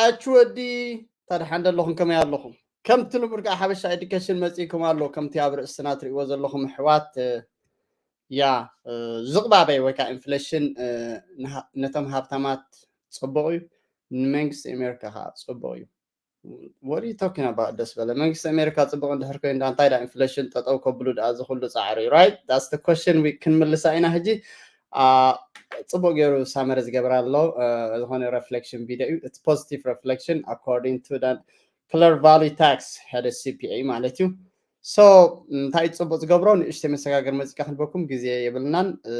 ኣች ወዲ፣ ታዲያ ሓንደ ኣለኹም፣ ከመይ ኣለኹም? ከምቲ ንቡር ከዓ ሓበሻ ኤዱኬሽን መፂእኩም ኣሎ። ከምቲ ኣብ ርእስና ትርእይዎ ዘለኹም ኣሕዋት፣ እ፣ ያ፣ እ፣ ዝቕባበይ ወይ ከዓ ኢንፍሌሽን፣ እ፣ ንሃ-፣ ነቶም ሃብታማት ፅቡቕ እዩ፣ ንመንግስቲ ኣሜሪካ ከዓ ፅቡቕ እዩ። What are you talking about? ደስ በለ። መንግስቲ ኣሜሪካ ፅቡቕ እንድሕር ኮይኑ ዳ እንታይ ዳ ኢንፍሌሽን ጠጠው ከብሉ ዳ እዚ ኩሉ ፃዕሪ እዩ? Right? That's the question we ክንምልሳ ኢና ሕጂ። አ፣ ፅቡቕ ገይሩ ሳመሪ ዝገብር ኣሎ። እ፣ ዝኾነ ሬፍሌክሽን ቪድዮ እዩ። It's positive reflection according to the Clear Value Tax ሓደ C P A ማለት እዩ። So እንታይ እዩ ፅቡቕ ዝገብሮ? ንእሽተይ መሰጋገር መፂካ ክንበኩም ግዜ የብልናን። እ፣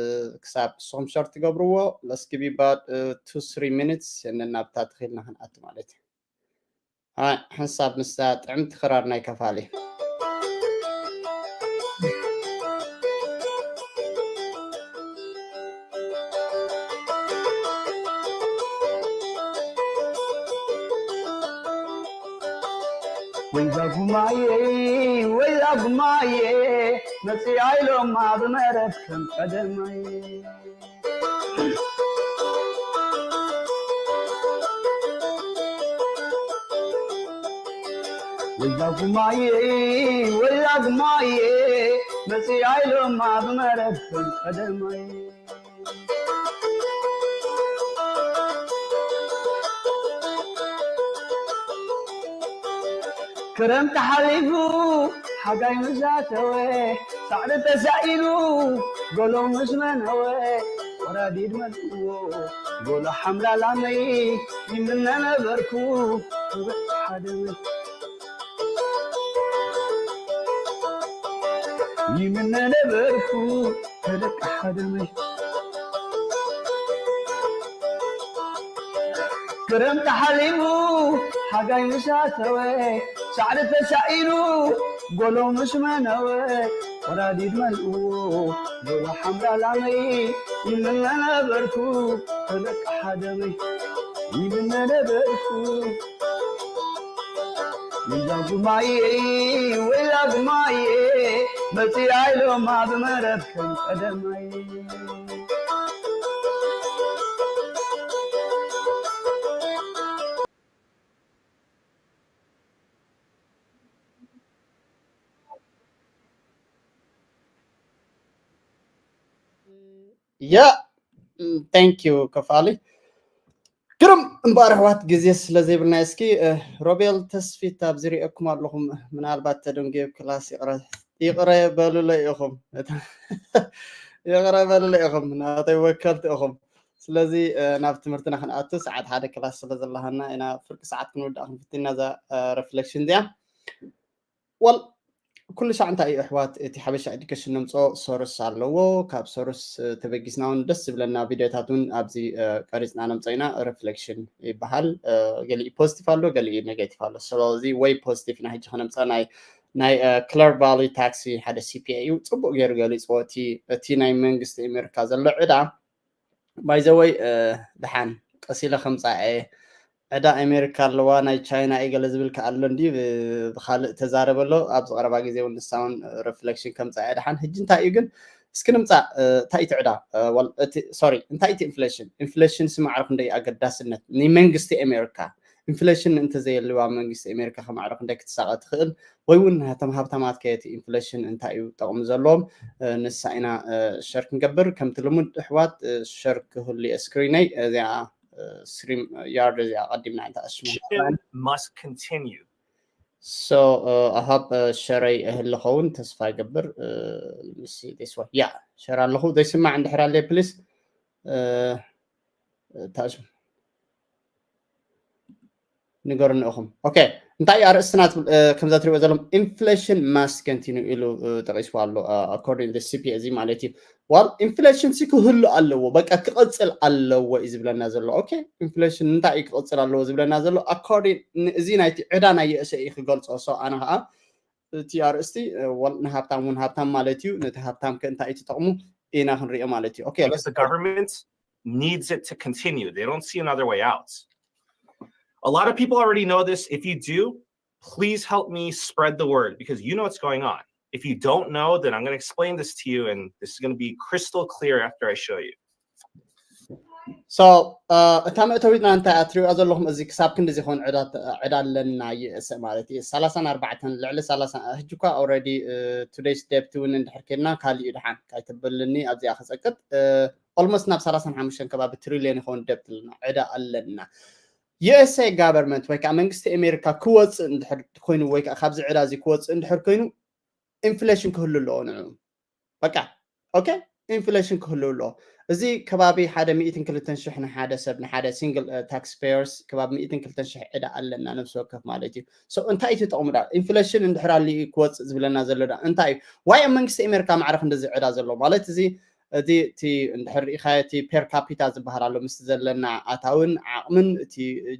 ክሳብ ንስኹም ሸር ትገብርዎ let's give you about, እ፣ two three minutes and then ናብታ ተኺልና ክንኣቱ ማለት እዩ። ኣይ፣ ሓንሳብ ምስታ ጥዕምቲ ክራር ናይ ከፋሊ። ወይዛ ጉማየ፣ ወይዛ ጉማየ፣ መፅኣ ኢሎም ኣብ መረብ ከም ቀደማይ። ወይዛ ጉማየ፣ ወይዛ ጉማየ፣ መፅኣ ኢሎም ኣብ መረብ ከም ቀደማይ። ክረምቲ ሓሊፉ ሓጋይ ምስ ኣተወ፣ ሳዕሪ ተሳኢሉ ጎሎ ምስ መነወ፣ ወራዲድ መልእዎ ጎሎ ሓምላ ላመይ ይምነ ነበርኩ። ሓደ ይምነ ነበርኩ ተደቂ ሓደመይ። ክረምቲ ሓሊፉ ሓጋይ ምስ ኣተወ፣ ሳዕሪ ተሳኢኑ ጎሎ ምስ መነወ፣ ወራዲድ መልእዎ ዞባ ሓምራ ላመይ ይምነ ነበርኩ ተደቂ ሓደመይ። ይምነ ነበርኩ። ወይዛ ጉማየ፣ ወይዛ ጉማየ፣ መፂኣ ኢሎም ኣብ መረብ ከም ቀደማይ። ያ፣ thank you ከፋሊ። ግርም እምበኣር ኣሕዋት፣ ግዜ ስለ ዘይብልና፣ እስኪ፣ እ፣ ሮቤል ተስፊት ኣብዚ ሪኤኩም ኣለኹም። ምናልባት ተደንጉየ ክላስ ይቕረ፣ ይቕረ በሉለይ ኢኹም። ይቕረ በሉለይ ኢኹም፣ ናተይ ወከልቲ ኢኹም። ስለዚ፣ እ፣ ናብ ትምህርትና ክንኣቱ ሰዓት ሓደ ክላስ ስለ ዘለሃና ኢና ፍርቂ ሰዓት ክንውዳእ ክንፍትን ኢና እዛ፣ እ፣ ሪፍሌክሽን እዚኣ። ወል፣ ኩሉ ሻዕ እንታይ እዩ ኣሕዋት፣ እቲ ሓበሻ ኤዱኬሽን ነምፅኦ ሶርስ ኣለዎ። ካብ ሶርስ፣ እ፣ ተበጊስና እውን ደስ ዝብለና ቪድዮታት እውን ኣብዚ፣ እ፣ ቀሪፅና ነምፅኦ ኢና። ሪፍሌክሽን ይበሃል። እ፣ ገሊኡ ፖዚቲቭ ኣሎ፣ ገሊኡ ኔጌቲቭ ኣሎ። ስለዚ ወይ ፖዚቲቭ ኢና ሕጂ ከነምፅኦ ናይ፣ ናይ፣ እ፣ ክለር ቫሊ ታክሲ ሓደ ሲ ፒ ኤ እዩ። ፅቡቕ ገይሩ ገሊፅዎ። እቲ፣ እቲ ናይ መንግስቲ ኣሜሪካ ዘሎ ዕዳ ባይ ዘ ወይ፣ እ፣ ደሓን ቀስ ኢለ ከምጻእ እየ። ዕዳ ኣሜሪካ ኣለዋ፣ ናይ ቻይና እዩ ገለ ዝብል ከኣ ኣሎ እንድዩ፣ ብ-፣ ብኻልእ ተዛረበ ኣሎ። ኣብዚ ቀረባ ግዜ እውን ንሳ እውን ሪፍሌክሽን ከምጻእ እየ። ደሓን ሕጂ እንታይ እዩ ግን? እስኪ ንምጻእ፣ እ፣ እንታይ እዩ እቲ ዕዳ? እ፣ ወል-፣ እቲ፣ ሶሪ፣ እንታይ እዩ እቲ ኢንፍሌሽን? ኢንፍሌሽን ስማዕሪ ክንደይ ኣገዳስነት ንመንግስቲ ኣሜሪካ? ኢንፍሌሽን እንተዘየልዋ መንግስቲ ኣሜሪካ ከማዕረ ክንደይ ክትሳቐ ትኽእል? ወይ እውን ናቶም ሃብታማት ከየቲ ኢንፍሌሽን እንታይ እዩ ጠቕሚ ዘለዎም? እ፣ ንሳ ኢና፣ እ፣ ሸር ክንገብር። ከምቲ ልሙድ ኣሕዋት፣ እ፣ ሸር ክህሉ እየ ስክሪነይ። እዚኣ፣ እ፣ ስትሪም ያርድ እዚኣ ቀዲምና እንተ ኣሽሙ። Share must continue. So, እ፣ ኣሃብ፣ እ፣ ሸረይ እህል ኸውን ተስፋ ይገብር። እ፣ let me see this one. ያ፣ ሸር ኣለኹ። ዘይስማዕ እንድሕር ኣለ ፕሊስ፣ እ፣ ታሽሙ ንገሩኒ ኢኹም። ኦኬ፣ እንታይ እዩ ኣርእስትና ትብል፣ እ፣ ከምዛ ትሪእዎ ዘለኹም ኢንፍሌሽን ማስት ኮንቲኑ ኢሉ፣ እ፣ ጠቂስዎ ኣሎ፣ እ፣ ኣኮርዲንግ ቱ ሲ ፒ ኤ እዚ ማለት እዩ። ዋል ኢንፍሌሽን ሲ ክህሉ ኣለዎ፣ በቃ ክቕጽል ኣለዎ እዩ ዝብለና ዘሎ። ኦኬ፣ ኢንፍሌሽን እንታይ እዩ ክቕጽል ኣለዎ ዝብለና ዘሎ? ኣኮርዲንግ ን-፣ እዚ ናይቲ ዕዳ ናይ ዩ ኤስ ኤ እዩ ክገልጾ። ሶ ኣነ ኸኣ እቲ ኣርእስቲ፣ እ፣ ዋል ንሃብታም እውን ሃብታም ማለት እዩ፣ ነቲ ሃብታም ከ እንታይ እዩ ትጠቕሙ ኢና ክንሪኦ ማለት እዩ። ኦኬ፣ Because the government needs it to continue. They don't see another way out. A lot of people already know this. If you do, please help me spread the word because you know what's going on. If you don't know, then I'm gonna explain this to you, and this is gonna be crystal clear after I show you. So እታ መእተዊትና እንታይ እያ ትሪእዋ ዘለኹም? እዚ ክሳብ ክንዲ ዝኾን ዕዳ ኣለና ይእሰ ማለት እዩ። ሰላሳን ኣርባዕተን ልዕሊ ሰላሳ ሕጂ እኳ already today's debt እውን እንድሕር ኬድና ካልእ እዩ ድሓን ካይተበልኒ ኣብዚኣ ክጸቅጥ almost ናብ ሰላሳን ሓሙሽተን ከባቢ ትሪልዮን ይኸውን ደብት ኣለና ዕዳ ኣለና። USA government ወይ ከዓ መንግስቲ ኣሜሪካ ክወፅእ እንድሕር ኮይኑ ወይ ከዓ ካብዚ ዕዳ እዚ ክወፅእ እንድሕር ኮይኑ ኢንፍሌሽን ክህሉ ኣለዎ ንዑ በቃ okay ኢንፍሌሽን ክህሉ ኣለዎ። እዚ ከባቢ ሓደ ሚእትን ክልተን ሽሕ ንሓደ ሰብ ንሓደ ሲንግል ታክስ ፔየርስ ከባቢ ሚእትን ክልተን ሽሕ ዕዳ ኣለና ነብሲ ወከፍ ማለት እዩ። So እንታይ እዩ ተጠቕሙ ዳ ኢንፍሌሽን እንድሕር ኣልዩ ክወፅእ ዝብለና ዘሎ ዳ እንታይ እዩ? ዋይ ኣብ መንግስቲ ኣሜሪካ ማዕረ ክንደዚ ዕዳ ዘሎ ማለት እዚ እቲ እንድሕር ርኢኻዮ እቲ ፔር ካፒታ ዝበሃል ኣሎ ምስ ዘለና ኣታውን ዓቕምን እቲ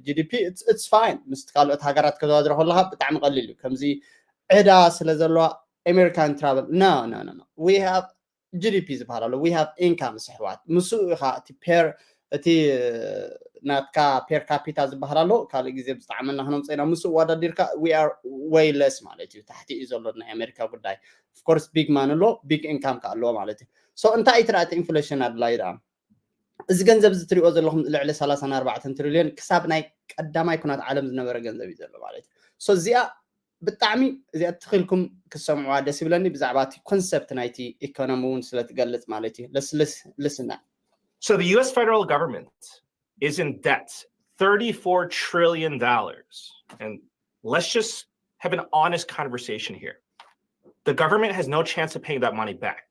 GDP it's fine ምስ ካልኦት ሃገራት ከተወዳድሮ ከለካ ብጣዕሚ ቀሊል እዩ። ከምዚ ዕዳ ስለ ዘለዋ American travel no no no no we have GDP ዝበሃል ኣሎ we have income ኣሕዋት ምስኡ ኢኻ እቲ ፔር እቲ ናትካ ፔር ካፒታ ዝበሃል ኣሎ ካልእ ግዜ ብዝጠዓመና ክነምፀና ምስኡ ዋዳዲርካ we are way less ማለት እዩ። ታሕቲ እዩ ዘሎ ናይ ኣሜሪካ ጉዳይ። Of course big man ኣሎ big income ከ ኣለዎ ማለት እዩ። So እንታይ እዩ ትርኣቲ ኢንፍሌሽን ኣድላይ ደኣ እዚ ገንዘብ እዚ ትሪኦ ዘለኹም ልዕሊ ሰላሳን ኣርባዕተን ትሪልዮን ክሳብ ናይ ቀዳማይ ኩናት ዓለም ዝነበረ ገንዘብ እዩ ዘሎ ማለት እዩ። So እዚኣ ብጣዕሚ እዚኣ ትኽልኩም ክሰምዕዋ ደስ ይብለኒ ብዛዕባ እቲ ኮንሰፕት ናይቲ ኢኮኖሚ እውን ስለ ትገልጽ ማለት እዩ። ልስና So the U S federal government is in debt thirty-four trillion dollars. And let's just have an honest conversation here. The government has no chance of paying that money back.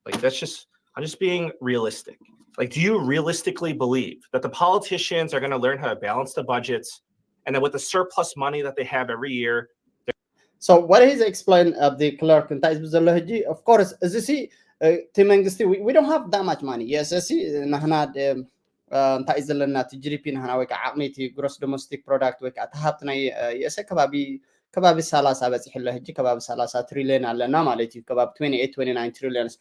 Like that's just I'm just being realistic. Like, do you realistically believe that the politicians are going to learn how to balance the budgets and then with the surplus money that they have every year, So what he's explained of the clerk እንታይ ዝብል ዘሎ ሕጂ of course እዚ ሲ እቲ መንግስቲ we don't have that much money yes ሲ ናህና እንታይ እዩ ዘለና እቲ GDP ናህና ወይ ከዓ ዓቕሚ እቲ gross domestic product ወይ ከዓ እቲ ሃብቲ ናይ USA ከባቢ ከባቢ ሰላሳ በፂሑ ኣሎ ሕጂ ከባቢ ሰላሳ ትሪልዮን ኣለና ማለት እዩ ከባቢ twenty-eight twenty-nine trillions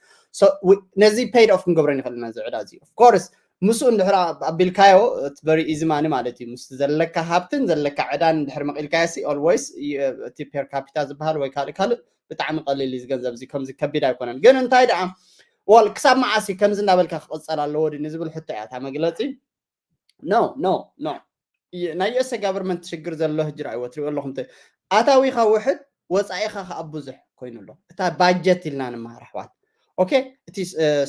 ነዚ paid off ክንገብሮ ንኽእል ኢና እዚ ዕዳ እዚ of course ምስኡ እንድሕር ኣቢልካዮ very easy money ማለት እዩ ምስ ዘለካ ሃብትን ዘለካ ዕዳን እንድሕር መቒልካዮ ሲ always እቲ ፔር ካፒታ ዝበሃል ወይ ካልእ ካልእ ብጣዕሚ ቀሊል እዩ ዝገንዘብ እዚ ከምዚ ከቢድ ኣይኮነን ግን እንታይ ደኣ well ክሳብ መዓስ እዩ ከምዚ እንዳበልካ ክቕፀል ኣለዎ ድዩ ንዝብል ሕቶ እያ እታ መግለፂ no no no ናይ USA government ሽግር ዘሎ ሕጂ ርኣይዎ ትሪኦ ኣለኹም ኣታዊኻ ውሕድ ወፃኢኻ ከዓ ብዙሕ ኮይኑ ኣሎ እታ ባጀት ኢልና ንመሃር ኣሕዋት okay እቲ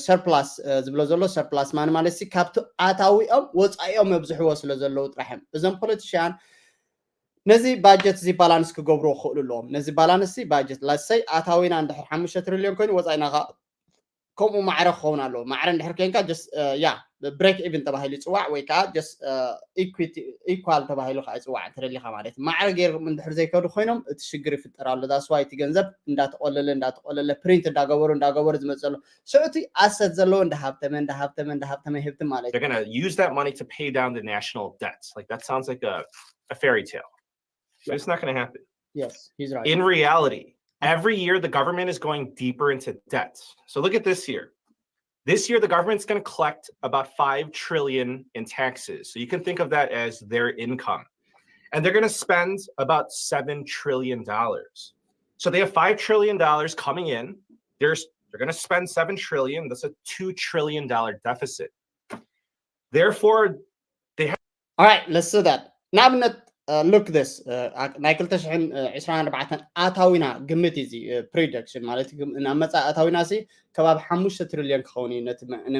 surplus ዝብሎ ዘሎ surplus money ማለት ሲ ካብቲ ኣታዊኦም ወፃኢኦም የብዝሕዎ ስለ ዘለዉ ጥራሕ እዮም እዞም ፖለቲሽያን ነዚ ባጀት እዚ ባላንስ ክገብሩ ክኽእሉ ኣለዎም ነዚ ባላንስ ሲ ባጀት let's say ኣታዊና እንድሕር ሓሙሽተ ትሪልዮን ኮይኑ ወፃኢና ከዓ ከምኡ ማዕረ ክኸውን ኣለዎ ማዕረ እንድሕር ኮንካ just yeah break even ተባሂሉ ይፅዋዕ ወይ ከዓ just equity equal ተባሂሉ ከዓ ይፅዋዕ እንተደሊካ ማለት እዩ ማዕረ ገይሮም እንድሕር ዘይከዱ ኮይኖም እቲ ሽግር ይፍጠር ኣሎ that's why እቲ ገንዘብ እንዳተቆለለ እንዳተቆለለ print እንዳገበሩ እንዳገበሩ ዝመፅእ ዘሎ ሽዑ እቲ ኣሰት ዘለዎ እንዳሃብተመ እንዳሃብተመ እንዳሃብተመ ይህብትም ማለት እዩ they're gonna use that money to pay down the national debt. Like that sounds like a, a fairy tale. It's not going to happen. Yes, he's right. In reality, every year the government is going deeper into debt. So look at this year. This year, the government's going to collect about five trillion in taxes. So you can think of that as their income. And they're going to spend about seven trillion dollars. So they have five trillion dollars coming in. There's, they're going to spend seven trillion. That's a two trillion dollar deficit. Therefore, All right, let's do that. ንኣብነት look this ናይ ክልተ ሽሕን ዕስራን ኣርባዕተን ኣታዊና ግምት እዩ እዚ projection ማለት ናብ መፃኢ ኣታዊና ሲ ከባቢ ሓሙሽተ ትሪልዮን ክኸውን እዩ ነቲ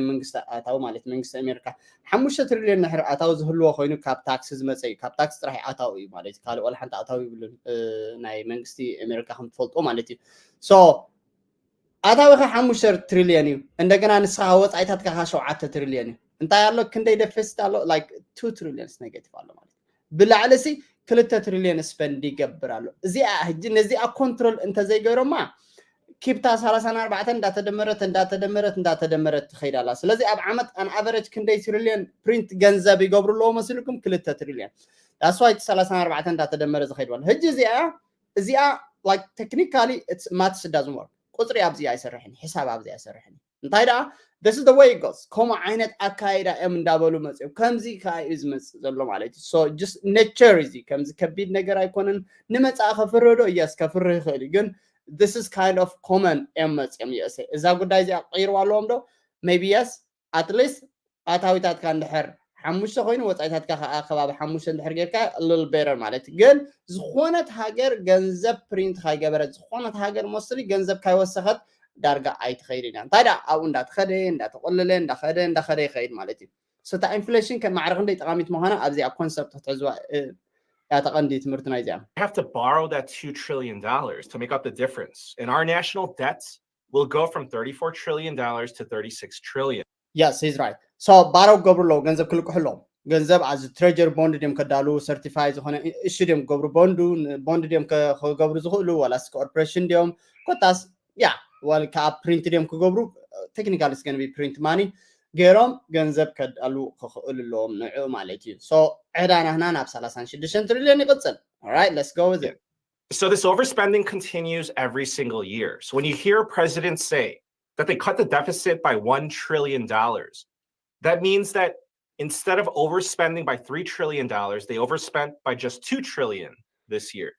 መንግስቲ ኣታዊ ማለት መንግስቲ ኣሜሪካ ሓሙሽተ ትሪልዮን ንሕር ኣታዊ ዝህልዎ ኮይኑ ካብ ታክሲ ዝመፀ እዩ ካብ ታክሲ ጥራሕ ኣታዊ እዩ ማለት ካልእ ዋላ ሓንቲ ኣታዊ ይብሉን ናይ መንግስቲ ኣሜሪካ ከም ትፈልጦ ማለት እዩ so ኣታዊኻ ሓሙሽተ ትሪልዮን እዩ እንደገና ንስኻ ወፃኢታትካ ሸውዓተ ትሪልዮን እዩ እንታይ ኣሎ ክንደይ deficit ኣሎ like two trillions negative ኣሎ ማለት ብላዕሊ ሲ ክልተ ትሪልዮን spend ይገብር ኣሎ እዚኣ ሕጂ ነዚኣ ኮንትሮል እንተዘይገይሮማ ኪብታ ሰላሳን ኣርባዕተን እንዳተደመረት እንዳተደመረት እንዳተደመረት ትኸይድ ኣላ ስለዚ ኣብ ዓመት on average ክንደይ ትሪልዮን print ገንዘብ ይገብሩ ኣለዎ መሲልኩም ክልተ ትሪልዮን that's why ሰላሳን ኣርባዕተን እንዳተደመረ ዝኸይድ ኣሎ ሕጂ እዚኣ እዚኣ like technically maths doesn't work ቁፅሪ ኣብዚኣ ኣይሰርሕን ሕሳብ ኣብዚኣ ኣይሰርሕን እንታይ ደኣ this is the way it goes ከምኡ ዓይነት ኣካይዳ እዮም እንዳበሉ መፅኦም ከምዚ ከዓ እዩ ዝመፅእ ዘሎ ማለት እዩ so just nature እዚ ከምዚ ከቢድ ነገር ኣይኮነን ንመፃኢ ከፍርህ ዶ yes ከፍርህ ይኽእል እዩ ግን this is kind of common እዮም መፅኦም USA እዛ ጉዳይ እዚኣ ቀይርዋ ኣለዎም ዶ maybe yes at least ኣታዊታትካ እንድሕር ሓሙሽተ ኮይኑ ወፃኢታትካ ከዓ ከባቢ ሓሙሽተ እንድሕር ጌርካ ልል ቤረር ማለት እዩ። ግን ዝኾነት ሃገር ገንዘብ ፕሪንት ካይገበረት፣ ዝኾነት ሃገር ሞስሊ ገንዘብ ካይወሰኸት ዳርጋ ኣይትኸይድን እያ። እንታይ ደኣ ኣብኡ እንዳተኸደ እንዳተቆለለ እንዳኸደ እንዳኸደ ይኸይድ ማለት እዩ። ስታ ኢንፍሌሽን ከም ማዕረ ክንደይ ጠቃሚት ምዃና ኣብዚኣ ኮንሰፕት ክትሕዝዋ እያ ተቐንዲ ትምህርቲ ናይ እዚኣ። Have to borrow that two trillion dollars to make up the difference. And our national debt will go from thirty-four trillion dollars to thirty-six trillion. Yes, he's right. So ባረው ክገብሩ ኣለዉ፣ ገንዘብ ክልቅሑ ኣለዎም። ገንዘብ ኣዚ ትሬጀር ቦንድ ድዮም ከዳሉ፣ ሰርቲፋይ ዝኾነ እሹ ድዮም ክገብሩ፣ ቦንዱ ቦንድ ድዮም ክገብሩ ዝኽእሉ፣ ዋላስ ኮርፖሬሽን ድዮም፣ ኮታስ ያ ዋል ከዓ ፕሪንት ድዮም ክገብሩ፣ ቴክኒካል ስገንቢ ፕሪንት ማኒ ገይሮም ገንዘብ ከዳሉ ክኽእሉ ኣለዎም ንዑ ማለት እዩ። ሶ ዕዳ ናህና ናብ ሰላሳን ሽዱሽተን ትሪልዮን ይቕፅል። Right, let's go with it. So this overspending continues every single year. So when you hear presidents say that they cut the deficit by one trillion dollars, that means that instead of overspending by three trillion dollars, they overspent by just two trillion this year.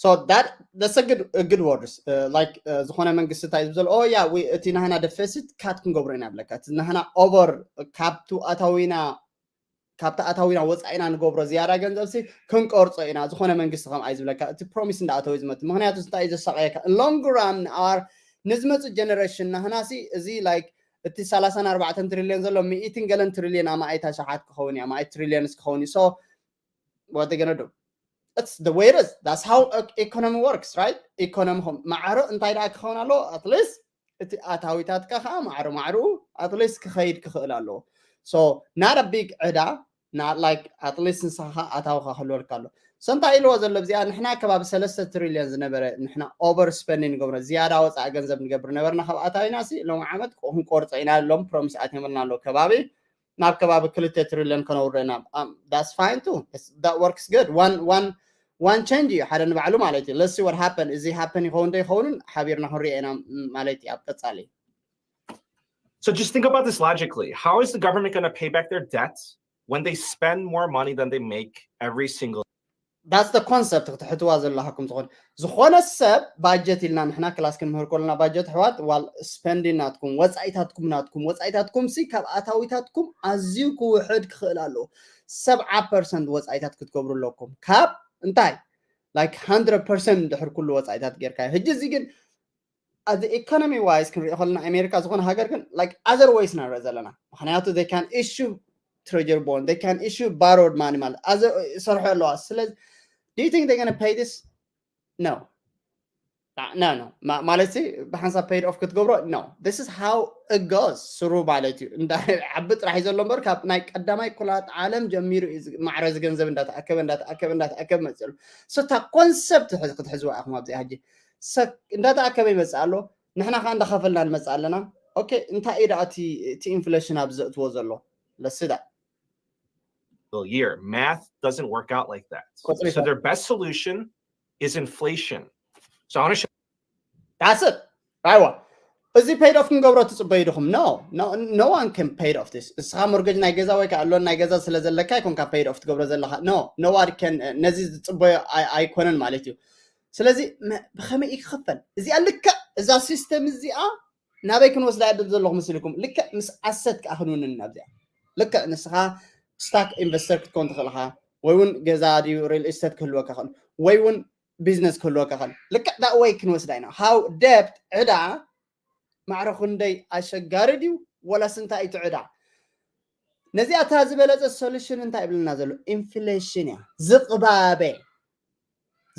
So that that's a good a good words. Uh, like uh, ዝኾነ መንግስቲ እንታይ ዝብል ዘሎ? Oh yeah, we እቲ ናህና ደፈሲት ካት ክንገብሮ ኢና ብለካ። እቲ ናህና ኦቨር ካብቱ ኣታዊና ካብቲ ኣታዊና ወፃኢና ንገብሮ ዝያዳ ገንዘብ ሲ ክንቆርጾ ኢና። ዝኾነ መንግስቲ ከም ኣይ ዝብለካ እቲ ፕሮሚስ እንዳኣተወ ዝመት ምክንያቱ እንታይ እዩ ዘሳቀየካ long run our ንዝመፁ ጀነሬሽን ናህና ሲ እዚ like እቲ ሰላሳን ኣርባዕተን ትሪልዮን ዘሎ ሚእትን ገለን ትሪልዮን ኣማኢት ኣሽሓት ክኸውን እዩ ኣማኢት ትሪልዮንስ ክኸውን እዩ። So what they gonna do? It's the way it is. That's how economy works, right? ኢኮኖሚ ማዕረ እንታይ ደኣ ክኸውን ኣለዎ? At least እቲ ኣታዊታትካ ከዓ ማዕረ ማዕርኡ at least ክኸይድ ክኽእል ኣለዎ። So not a big ዕዳ not like at least ንስኻ ኣታውኻ ክህልወልካ ኣሎ። So እንታይ ኢልዎ ዘሎ እዚኣ ንሕና ከባቢ ሰለስተ ትሪልዮን ዝነበረ ንሕና ኦቨር ስፐንዲንግ ንገብሮ ዝያዳ ወፃኢ ገንዘብ ንገብር ነበርና ካብ ኣታዊና ሲ ሎም ዓመት ክንቆርፀ ኢና ሎም ፕሮሚስ ኣትየምልና ኣለዎ ከባቢ ናብ ከባቢ ክልተ ትሪልዮን ከነውርዶ ኢና። That's fine too. That works good. One one one change እዩ ሓደ ንባዕሉ ማለት እዩ። Let's see what happen እዚ ሃፐን ይኸውን ዶ ይኸውንን ሓቢርና ክንሪኦ ኢና ማለት እዩ ኣብ ቀፃሊ። So just think about this logically. How is the government going to pay back their debts when they spend more money than they make every single That's the concept ክትሕትዋ ዘለሃኩም ዝኾነ ዝኾነ ሰብ ባጀት ኢልና ንሕና ክላስ ክንምህር ከለና ባጀት ኣሕዋት ዋል ስፐንዲንግ ናትኩም ወፃኢታትኩም ናትኩም ወፃኢታትኩም ሲ ካብ ኣታዊታትኩም ኣዝዩ ክውሕድ ክኽእል ኣለዎ። ሰብዓ ፐርሰንት ወፃኢታት ክትገብሩ ኣለኩም ካብ እንታይ like hundred percent ድሕር ኩሉ ወፃኢታት ጌርካ ሕጂ እዚ ግን as economy wise ክንሪኦ ከለና ኣሜሪካ ዝኾነ ሃገር ግን like other ways ንርኢ ዘለና ምክንያቱ they can issue treasury bond they can issue borrowed money ማለት ኣዘ ይሰርሑ ኣለዋ ስለዚ do you think they're gonna pay this? No. No, no. ማለት ሲ ብሓንሳብ paid off ክትገብሮ no. This is how it goes ስሩ ማለት እዩ። ዓቢ ጥራሕ እዩ ዘሎ እምበር ካብ ናይ ቀዳማይ ኩላት ዓለም ጀሚሩ እዩ ማዕረ እዚ ገንዘብ እንዳተኣከበ እንዳተኣከበ እንዳተኣከበ መፅእ ኣሎ። So እታ ኮንሰፕት ክትሕዝዋ ኢኹም ኣብዚ ሕጂ እንዳተኣከበ ይመፅእ ኣሎ። ንሕና ከዓ እንዳኸፈልና ንመፅእ ኣለና። ኦኬ እንታይ እዩ ደኣ እቲ ኢንፍሌሽን ኣብ ዘእትዎ ዘሎ ለስዳ year. Math doesn't work out like that. So their best solution is inflation. So I want to show That's it. ኣይዋ እዚ paid off ክንገብሮ ትፅበዩ ዲኹም? No, no one can paid off this. እስኻ ሞርገጅ ናይ ገዛ ወይ ከዓ ሎን ናይ ገዛ ስለ ዘለካ ኣይኮንካ paid off ትገብሮ ዘለካ። No, no one can ነዚ ዝፅበዮ ኣይኮነን ማለት እዩ። ስለዚ ብኸመይ እዩ ክኽፈል? እዚኣ ልክዕ እዛ ሲስተም እዚኣ ናበይ ክንወስዳ ዕድል ዘለኹ መስልኩም? ልክዕ ምስ ኣሰት ከዓ ክንውንን ናብዚኣ ልክዕ ንስኻ ስታክ ኢንቨስተር ክትከውን ትኽእል ኢኻ ወይ እውን ገዛ ድዩ ሪል ስቴት ክህልወካ ክእል ወይ እውን ቢዝነስ ክህልወካ ክእል ልክዕ that way ክንወስዳ ኢና። How debt ዕዳ ማዕረ ክንደይ ኣሸጋሪ ድዩ ወላስ እንታይ እዩ እቲ ዕዳ? ነዚኣ እታ ዝበለፀ ሶሉሽን እንታይ ይብለና ዘሎ? ኢንፍሌሽን እያ። ዝቕባበ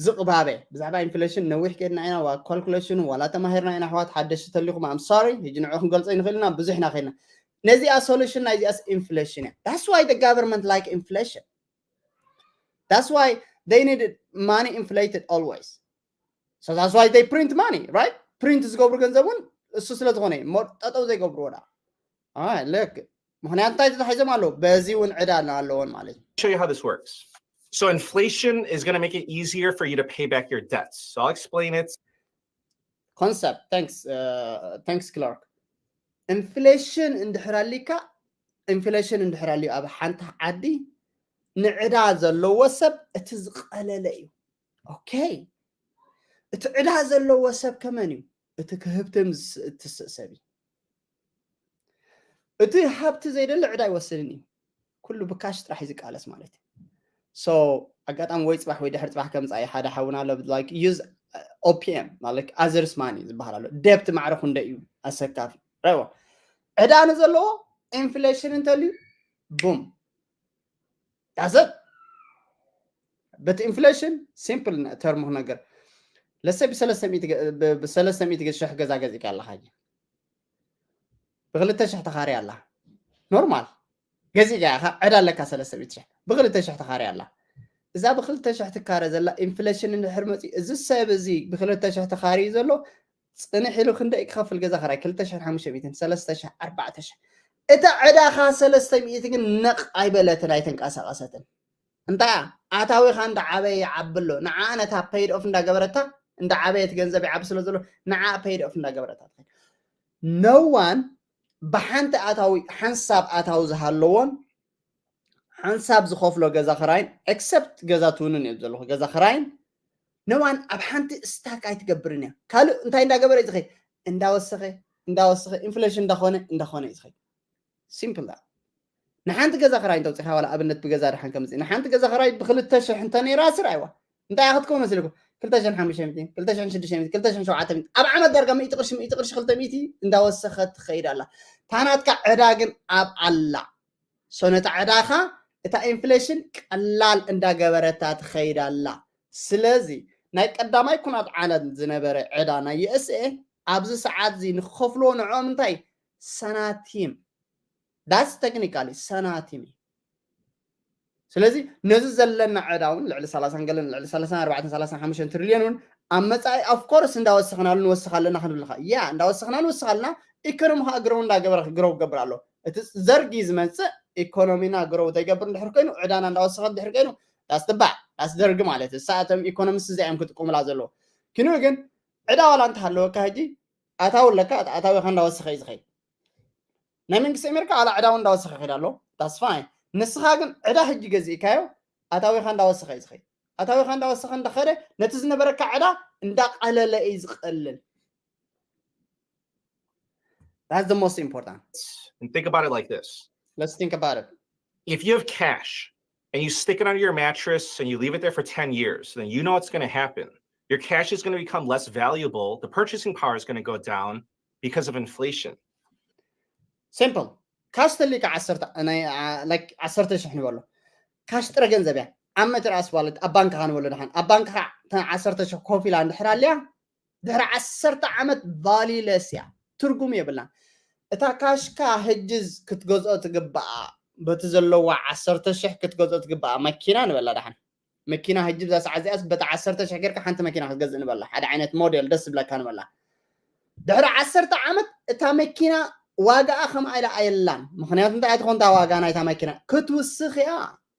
ዝቕባበ ብዛዕባ ኢንፍሌሽን ነዊሕ ከድና ኢና ዋ ካልኩሌሽኑ ዋላ ተማሂርና ኢና ኣሕዋት ሓደሽቲ ተሊኹም I'm sorry ሕጂ ንዑ ክንገልፆ ይንኽእል ኢና ብዙሕ ኢና ከድና ነዚኣ ሶሉሽን ናይዚኣስ ኢንፍሌሽን እያ that's why the government like inflation that's why they needed money inflated always so that's why they print money right print ዝገብሩ ገንዘብ እውን እሱ ስለ ዝኾነ እዩ ጠጠው ዘይገብርዎ ዳ ልክ ምክንያቱ እንታይ ተታሒዞም ኣለዉ በዚ እውን ዕዳ ኣለዎን ማለት እዩ show you how this works. So inflation is going to make it easier for you to pay back your debts. So I'll explain it. Concept. Thanks, uh, thanks Clark. ኢንፍሌሽን እንድሕር ኣሊካ ኢንፍሌሽን እንድሕር ኣልዩ ኣብ ሓንቲ ዓዲ ንዕዳ ዘለዎ ሰብ እቲ ዝቐለለ እዩ። ኦኬ እቲ ዕዳ ዘለዎ ሰብ ከመን እዩ? እቲ ክህብትም እትስእ ሰብ እዩ። እቲ ሃብቲ ዘይደሊ ዕዳ ኣይወስድን እዩ። ኩሉ ብካሽ ጥራሕ እዩ ዝቃለስ ማለት እዩ። So ኣጋጣሚ ወይ ፅባሕ ወይ ድሕሪ ፅባሕ ከምፃ እዩ ሓደ ሓውና ኣሎ like use ኦፒኤም ማለት other's money ዝበሃል ኣሎ። ደብት ማዕረ ክንደይ እዩ ኣሰካፊ ረዎ ዕዳ ንዘለዎ ኢንፍሌሽን እንተልዩ ቡም ዳዘት በቲ ኢንፍሌሽን ሲምፕል ተርሙ ክነገር ለሰይ ብሰለስተ ሚእቲ ገ- ብ- ብሰለስተ ሚእቲ ገ- ሽሕ ገዛ ገዚእካ ኣለኻ ሕጂ ብክልተ ሽሕ ተኻሪ ኣላ ኖርማል ገዚእካ ኢኻ ዕዳ ኣለካ ሰለስተ ሚእቲ ሽሕ ብክልተ ሽሕ ተኻሪ ኣላ እዛ ብክልተ ሽሕ ትካረ ዘላ ኢንፍሌሽን እንድሕር መፂኡ እዚ ሰብ እዚ ብክልተ ሽሕ ተኻሪ ዘሎ ፅንሕ ኢሉ ክንደይ ክኸፍል ገዛ ክራይ ክልተ ሽሕን ሓሙሽተ ሚእትን ሰለስተ ሽሕ ኣርባዕተ ሽሕ እታ ዕዳኻ ሰለስተ ሚእቲ ግን ነቕ ኣይበለትን ኣይተንቀሳቐሰትን እንታይ ኣታዊኻ እንዳዓበየ ይዓቢ ኣሎ ንዓ ነታ paid off እንዳገበረታ እንዳዓበየት ገንዘብ ይዓቢ ስለ ዘሎ ንዓ paid off እንዳገበረታ ትኸይድ no one ብሓንቲ ኣታዊ ሓንሳብ ኣታዊ ዝሃለዎን ሓንሳብ ዝኸፍሎ ገዛ ክራይን except ገዛ ትውንን እዮም ዘለኹ ገዛ ክራይን no one ኣብ ሓንቲ ስታክ ኣይትገብርን እያ ካልእ እንታይ እንዳገበረ እዩ ዝኸይድ እንዳወሰኸ እንዳወሰኸ ኢንፍሌሽን እንዳኾነ እንዳኾነ እዩ ዝኸይድ simple ንሓንቲ ገዛ ክራይ እንተውፅኻ ዋላ ኣብነት ብገዛ ድሓን ከምፅእ ንሓንቲ ገዛ ክራይ ብክልተ ሽሕ እንተ ነይራ ስር ኣይዋ እንታይ ክትከውን መሲልኩም ክልተ ሽሕን ሓሙሽተ ሚእቲ ክልተ ሽሕን ሽዱሽተ ሚእቲ ክልተ ሽሕን ሸውዓተ ሚእቲ ኣብ ዓመት ዳርጋ ሚእቲ ቅርሺ ሚእቲ ቅርሺ ክልተ ሚእቲ እንዳወሰኸት ትኸይድ ኣላ ታናትካ ዕዳ ግን ኣብ ኣላ so ነታ ዕዳኻ እታ ኢንፍሌሽን ቀላል እንዳገበረታ ትኸይድ ኣላ ስለዚ ናይ ቀዳማይ ኩናት ዓለም ዝነበረ ዕዳ ናይ USA ኣብዚ ሰዓት እዚ ንክኸፍልዎ ንዕኦም እንታይ ሳናቲም that's technically ሳናቲም እዩ ስለዚ ነዚ ዘለና ዕዳ እውን ልዕሊ ሰላሳን ገለን ልዕሊ ሰላሳን ኣርባዕተን ሰላሳን ሓሙሽተን ትሪልዮን እውን ኣብ መፃኢ of course እንዳወሰኽናሉ ንወስኽ ኣለና ክንብል ያ እንዳወሰኽና ንወስኽ ኣለና ኢኮኖሚ ከዓ ግረው እንዳገበረ ግረው ክገብር ኣሎ እቲ ዘርጊ ዝመፅእ ኢኮኖሚና ግረው ዘይገብር እንድሕር ኮይኑ ዕዳና እንዳወሰኸ እንድሕር ኮይኑ that's the bad that's ዘርጊ ማለት እዩ እሳቶም ኢኮኖሚስት እዚኣ እዮም ክጥቀሙላ ዘለዎ ኪኑ ግን ዕዳ ዋላ እንተሃለወካ ሕጂ ኣታዊ ኣለካ ኣታዊኻ እንዳወሰኸ እዩ ዝኸይድ ናይ መንግስቲ ኣሜሪካ ዋላ ዕዳ እውን እንዳወሰኸ ይኸይድ ኣሎ that's fine ንስኻ ግን ዕዳ ሕጂ ገዚእካዮ ኣታዊኻ እንዳወሰኸ እዩ ዝኸይድ ኣታዊኻ እንዳወሰኸ እንዳኸደ ነቲ ዝነበረካ ዕዳ እንዳቐለለ እዩ ዝቐልል that's the most important And think about it like this. Let's think about it If you have cash and you stick it under your mattress and you leave it there for ten years, then you know what's going to happen. Your cash is going to become less valuable. The purchasing power is going to go down because of inflation. Simple. ካሽ ተሊካ ዓሰርተ ናይ like ዓሰርተ ሽሕ ንበሎ ካሽ ጥረ ገንዘብ እያ ኣብ መትርኣስ ዋለት ኣብ ባንክኻ ንበሎ ድሓን ኣብ ባንክኻ ዓሰርተ ሽሕ ኮፍ ኢላ እንድሕር ኣልያ ድሕሪ ዓሰርተ ዓመት ቫሊለስ እያ ትርጉም የብላን እታ ካሽካ ህጅዝ ክትገዝኦ ትግባኣ በቲ ዘለዋ ዓሰርተ ሽሕ ክትገዝኦ ትግባኣ መኪና ንበላ ድሓን መኪና ህጂ ብዛ ሰዓት እዚኣስ በቲ ዓሰርተ ሽሕ ጌርካ ሓንቲ መኪና ክትገዝእ ንበላ ሓደ ዓይነት ሞዴል ደስ ዝብለካ ንበላ ድሕሪ ዓሰርተ ዓመት እታ መኪና ዋጋኣ ከምኣ ኢላ ኣየላን ምክንያቱ እንታይ ኣይትኾንታ ዋጋ ናይታ መኪና ክትውስኽ እያ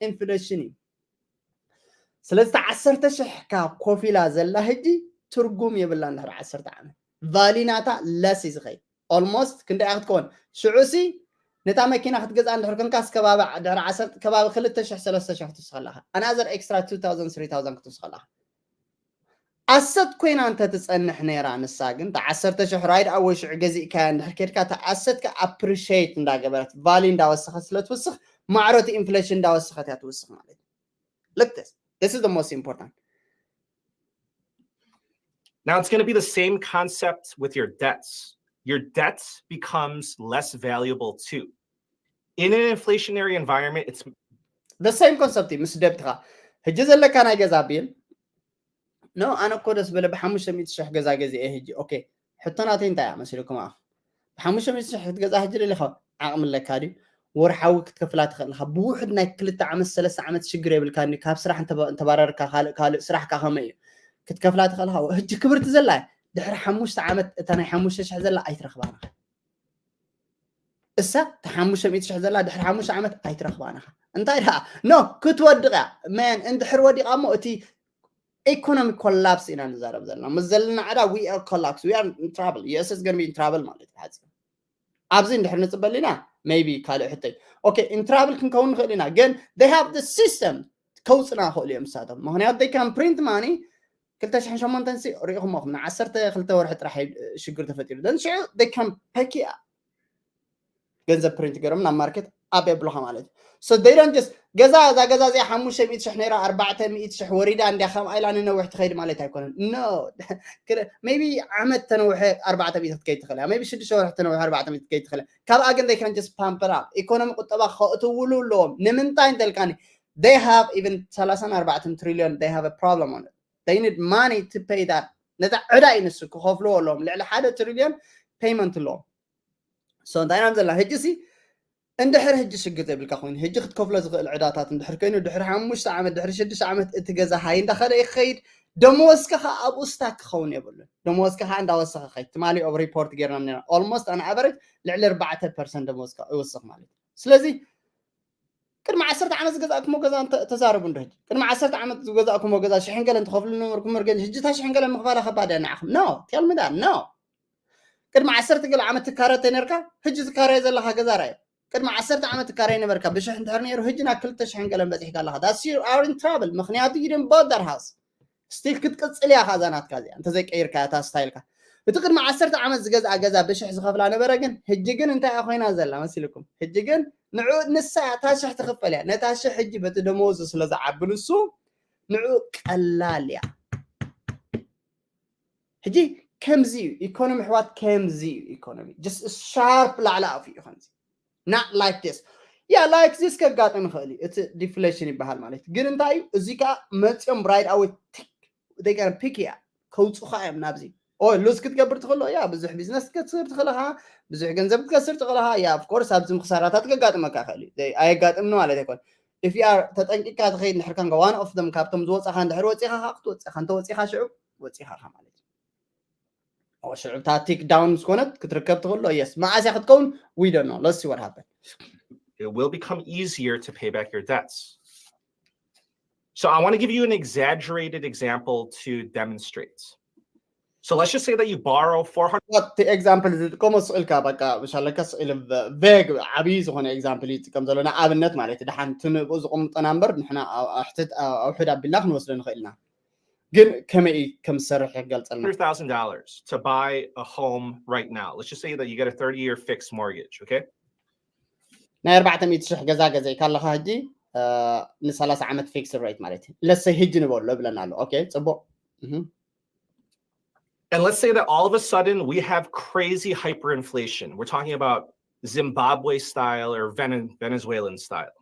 ኢንፍሌሽን እዩ ስለዚ ዓሰርተ ሽሕ ካብ ኮፍ ኢላ ዘላ ህጂ ትርጉም የብላን ድሕሪ ዓሰርተ ዓመት ቫሊናታ ለስ እዩ ዝኸይድ almost ክንደይ ክትከውን ሽዑሲ ነታ መኪና ክትገዝኣ እንድሕር ኮንካስ ከባቢ ድሕሪ ዓሰርተ ከባቢ ክልተ ሽሕ ሰለስተ ሽሕ ክትውስኸ ኣለኻ ኣናዘር ኤክስትራ two thousand three thousand ክትውስኸ ኣለኻ ኣሰት ኮይና እንተ ትጸንሕ ነይራ ንሳ ግን ተ ዓሰርተ ሽሕ ራይድ ኣወይ ሽዑ ገዚእካያ እንድሕር ኬድካ ተ ኣሰትካ ኣፕሪሽት እንዳገበረት ቫሊ እንዳወሰኸት ስለ ትውስኽ ማዕሮቲ ኢንፍሌሽን እንዳወሰኸት እያ ትውስኽ ማለት እዩ look this this is the most important Now it's going to be the same concept with your debts. Your debts becomes less valuable too. In an inflationary environment, it's the same concept ምስ ደብትኻ ሕጂ ዘለካ ናይ ገዛ ቢል ኖ ኣነ እኮ ደስ በለ ብሓሙሽተ ሚእቲ ሽሕ ገዛ ገዚአ ሕጂ ኦኬ ሕቶ ናተይ እንታይ እያ መሲልኩም ኣኹ ብሓሙሽተ ሚእቲ ሽሕ ክትገዛ ሕጂ ደሊኻ ዓቕሚ ኣለካ ድዩ ወርሓዊ ክትከፍላ ትኽእል ኢኻ ብውሕድ ናይ ክልተ ዓመት ሰለስተ ዓመት ሽግር የብልካ ካብ ስራሕ እንተባረርካ ካልእ ካልእ ስራሕካ ከመይ እዩ ክትከፍላ ትኽእል ኢኻ ሕጂ ክብርቲ ዘላ ድሕሪ ሓሙሽተ ዓመት እታ ናይ ሓሙሽተ ሽሕ ዘላ ኣይትረኽባን ኢኻ እሳ እታ ሓሙሽተ ሚእቲ ሽሕ ዘላ ድሕሪ ሓሙሽተ ዓመት ኣይትረኽባን ኢኻ እንታይ ደኣ ኖ ክትወድቕ እያ መን እንድሕር ወዲቓ እሞ እቲ ኢኮኖሚ ኮላፕስ ኢና ንዛረብ ዘለና ምስ ዘለና ዕዳ we are collapse we are in trouble US is going to be in trouble ማለት እዩ ሓፂር ኣብዚ እንድሕር ንፅበል ኢና maybe ካልእ ሕቶይ okay in trouble ክንከውን ንኽእል ኢና ግን they have the system ከውፅና ክእሉ እዮም ንሳቶም ምክንያቱ they can print money ክልተ ሽሕን ሸሞንተን ሲ ሪኢኹሞ ኹም ንዓሰርተ ክልተ ወርሒ ጥራሕ ሽግር ተፈጢሩ then ሽዑ they can pick up ገንዘብ ፕሪንት ገይሮም ናብ ማርኬት ኣብ የብሉኻ ማለት እዩ። So they don't just ገዛ እዛ ገዛ እዚኣ ሓሙሽተ ሚእቲ ሽሕ ነይራ ኣርባዕተ ሚእቲ ሽሕ ወሪዳ እንዲያ ከም ኢላ ንነዊሕ ትኸይድ ማለት ኣይኮነን። No, maybe ዓመት ተነውሐ ኣርባዕተ ሚእቲ ክትከይድ ትኽእል እያ። Maybe ሽዱሽተ ወርሒ ተነውሐ ኣርባዕተ ሚእቲ ክትከይድ ትኽእል እያ። ካብኣ ግን they can just pump it up። ኢኮኖሚ ቁጠባ ከእትውሉ ኣለዎም። ንምንታይ እንተልካኒ they have even ሰላሳን ኣርባዕተን ትሪልዮን they have a problem on it. They need money to pay that. ነታ ዕዳ እዩ ንሱ ክኸፍልዎ ኣለዎም። ልዕሊ ሓደ ትሪልዮን ፔይመንት ኣለዎም። So እንታይ ኢና ዘለና ሕጂ ሲ እንድሕር ሕጂ ሽግር ዘይብልካ ኮይኑ ሕጂ ክትከፍሎ ዝኽእል ዕዳታት እንድሕር ኮይኑ ድሕሪ ሓሙሽተ ዓመት ድሕሪ ሽዱሽተ ዓመት እቲ ገዛ ሃይ እንዳኸደ ይኸይድ። ደመወዝካ ከዓ ኣብኡ ስታክ ክኸውን የብሉን። ደመወዝካ ከዓ እንዳወሰኸ ኸይድ። ትማሊ ኣብ ሪፖርት ጌርና ነና almost on average ልዕሊ ኣርባዕተ ፐርሰንት ደመወዝካ ይወስኽ ማለት እዩ። ስለዚ ቅድሚ ዓሰርተ ዓመት ዝገዛእኩሞ ገዛ እንተ- ተዛረቡ እንዶ ሕጂ ቅድሚ ዓሰርተ ዓመት ዝገዛእኩሞ ገዛ ሽሕን ገለን ትኸፍሉ ነበርኩም መርገን ሕጂ እታ ሽሕን ገለን ምኽፋላ ከባድ እያ ንዓኹም። No, tell me that, no. ቅድሚ ዓሰርተ ገለ ዓመት ትካረ ተነርካ ሕጂ ትካረዮ ዘለኻ ገዛ ራእዩ። ቅድሚ ዓሰርተ ዓመት ትካረዮ ነበርካ ብሽሕ እንድሕር ነይሩ ሕጂ ናብ ክልተ ሽሕን ገለን በፂሕካ ኣለኻ። That's you are in trouble። ምክንያቱ you didn't bought that house። ስቲል ክትቅፅል እያ ኻዛ ናትካ እዚኣ እንተዘይቀይርካ እታ ስታይልካ። እቲ ቅድሚ ዓሰርተ ዓመት ዝገዝኣ ገዛ ብሽሕ ዝኸፍላ ነበረ ግን ሕጂ ግን እንታይ እያ ኮይና ዘላ መሲልኩም? ሕጂ ግን ንዑ ንሳ እያ እታ ሽሕ ትኽፈል እያ። ነታ ሽሕ ሕጂ በቲ ደመወዙ ስለ ዝዓቢ ንሱ ንዑ ቀላል እያ። ሕጂ ከምዚ እዩ ኢኮኖሚ ኣሕዋት፣ ከምዚ እዩ ኢኮኖሚ። Just ሻርፕ ላዕሊ ኣፉ እዩ ከምዚ። Not like this. Yeah, like this ከጋጥም ይኽእል እዩ። እቲ ዲፍሌሽን ይበሃል ማለት እዩ። ግን እንታይ እዩ? እዚ ከዓ መፂኦም right away ቲክ they gonna pick እያ ከውፁኻ እዮም ናብዚ። ኦ ሉዝ ክትገብር ትኽእሎ እያ፣ ብዙሕ ቢዝነስ ክትከስር ትኽእልኻ፣ ብዙሕ ገንዘብ ክትከስር ትኽእልኻ። ያ of course ኣብዚ ምኽሳራታት ከጋጥመካ ይኽእል እዩ። ኣየጋጥምን ማለት ኣይኮን። If you are ተጠንቂቅካ ትኸይድ እንድሕር ካንካ one of them ካብቶም ዝወፃኻ እንድሕር ወፂኻ ከዓ ክትወፅኻ እንተወፂኻ ሽዑ ወፂኻ ኢኻ ማለት እዩ። ሽዑ እታ ቲክ ዳውን ምስ ኮነት ክትርከብ ትኽእሎ። የስ መዓስ እያ ክትከውን? We don't know. Let's see what happen. It will become easier to pay back your debts. So I want to give you an exaggerated example to demonstrate. So let's just say that you borrow four hundred. እቲ ኤግዛምፕል ዝጥቀሞ ስእልካ በቃ ብሻለካ ስእል ቬግ ዓብዪ ዝኾነ ኤግዛምፕል ይጥቀም ዘሎ ንኣብነት ማለት እዩ። ደሓን ትንብኡ ዝቕምጠና እምበር ንሕና ኣውሕድ ኣቢልና ክንወስዶ ንኽእል ኢና። ግን ከመይ እዩ ከም ዝሰርሕ ይገልፀልና። Hundred thousand dollars to buy a home right now. Let's just say that you get a thirty-year fixed mortgage, okay? ናይ ኣርባዕተ ሚእቲ ሽሕ ገዛ ገዚእካ ኣለኻ ሕጂ ንሰላሳ ዓመት ፊክስድ ሬት ማለት እዩ። ለሰይ ሕጂ ንበሎ ይብለና ኣሎ። ኦኬ ፅቡቅ። And let's say that all of a sudden we have crazy hyperinflation. We're talking about Zimbabwe style or Vene- Venezuelan style.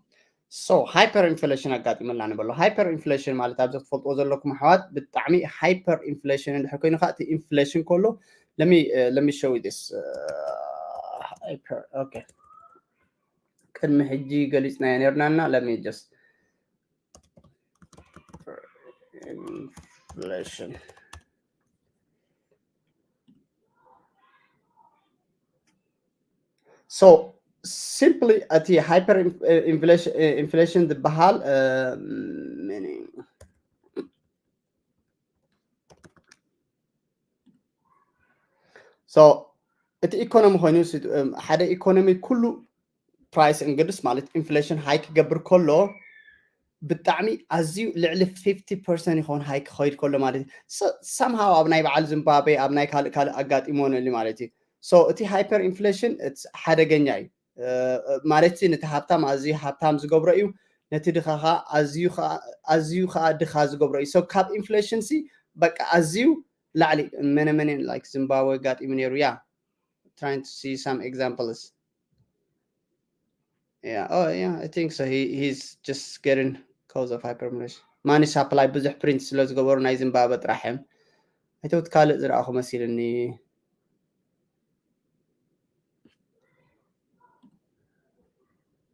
So hyperinflation ኣጋጢመላ ንበሎ። Hyperinflation ማለት ኣብዚ ክትፈልጥዎ ዘለኩም ኣሕዋት ብጣዕሚ ሃይፐር ኢንፍሌሽን እንድሕር ኮይኑ ከዓ እቲ ኢንፍሌሽን ከሎ let me uh, let me show you this uh, hyper okay ቅድሚ ሕጂ ገሊፅናዮ ነርና እና let me just inflation so simply እቲ hyper inflation ዝበሃል so እቲ ኢኮኖሚ ኮይኑ ሓደ ኢኮኖሚ ኩሉ ፕራይስ እንግድስ ማለት ኢንፍሌሽን ሃይ ክገብር ከሎ ብጣዕሚ ኣዝዩ ልዕሊ ፊፍቲ ፐርሰንት ይኸውን ሃይ ክኸይድ ከሎ ማለት እዩ። ሰምሃው ኣብ ናይ በዓል ዝምባብዌ ኣብ ናይ ካልእ ካልእ ኣጋጢሞን እዩ ማለት እዩ። So እቲ ሃይፐር ኢንፍሌሽን ሓደገኛ እዩ ማለት ነቲ ሃብታም ኣዝዩ ሃብታም ዝገብሮ እዩ፣ ነቲ ድኻ ከዓ ኣዝዩ ከዓ ድኻ ዝገብሮ እዩ። So ካብ ኢንፍሌሽን ሲ በቃ ኣዝዩ ላዕሊ መነ መነ like ዝምባብዌ ኣጋጢሙ ነይሩ እያ trying to see some examples. Yeah, oh yeah, I think so. He he's just getting cause of hyperinflation. Money supply ብዙሕ ፕሪንት ስለ ዝገበሩ ናይ ዚምባብዌ ጥራሕ እዮም። ኣይተውት ካልእ ዝረኣኹ መሲልኒ።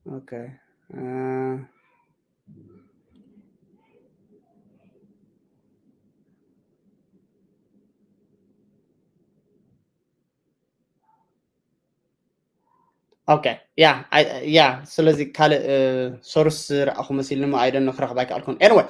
Okay. Uh, okay. Yeah, I yeah, ስለዚ ካልእ ሶርስ ዝረኣኹ መሲልኒ እሞ I don't know ክረኽባ ኣይከኣልኩን። Anyway,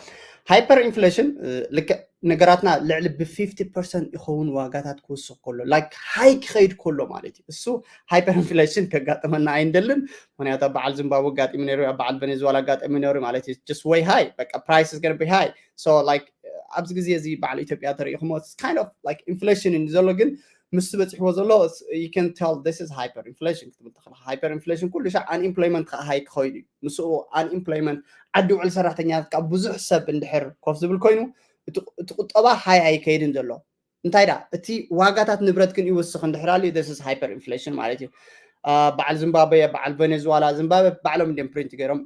ሃይፐር ኢንፍሌሽን ልክዕ ነገራትና ልዕሊ ብ ፊፍቲ ፐርሰንት ይኸውን ዋጋታት ክውስኽ ከሎ like ሃይ ክኸይድ ከሎ ማለት እዩ። እሱ ሃይፐር ኢንፍሌሽን ከጋጥመና ኣይንደልን። ምክንያቱ ኣብ በዓል ዚምባብዌ ኣጋጢሙ ነይሩ፣ ኣብ በዓል ቬኔዙዌላ ኣጋጢሙ ነይሩ ማለት እዩ። Just way high በቃ price is gonna be high. So like ኣብዚ ግዜ እዚ በዓል ኢትዮጵያ ተሪኢኹሞ kind of like ኢንፍሌሽን እዩ ዘሎ ግን ምስ በፂሕዎ ዘሎ you can tell this is hyper inflation ክትብል ትኽእል። Hyper inflation ኩሉ ሻዕ unemployment ከዓ high ክኸይዱ እዩ። ምስኡ unemployment ዓዲ ውዕል ሰራሕተኛታት ካብ ብዙሕ ሰብ እንድሕር ኮፍ ዝብል ኮይኑ እቲ ቁጠባ high ኣይከይድን ዘሎ። እንታይ ዳ እቲ ዋጋታት ንብረት ግን ይውስኽ እንድሕር ኣልዩ this is hyper inflation ማለት እዩ። በዓል ዚምባብዌ፣ በዓል ቬኔዙዋላ፣ ዚምባብዌ ባዕሎም እንዲም ፕሪንት ገይሮም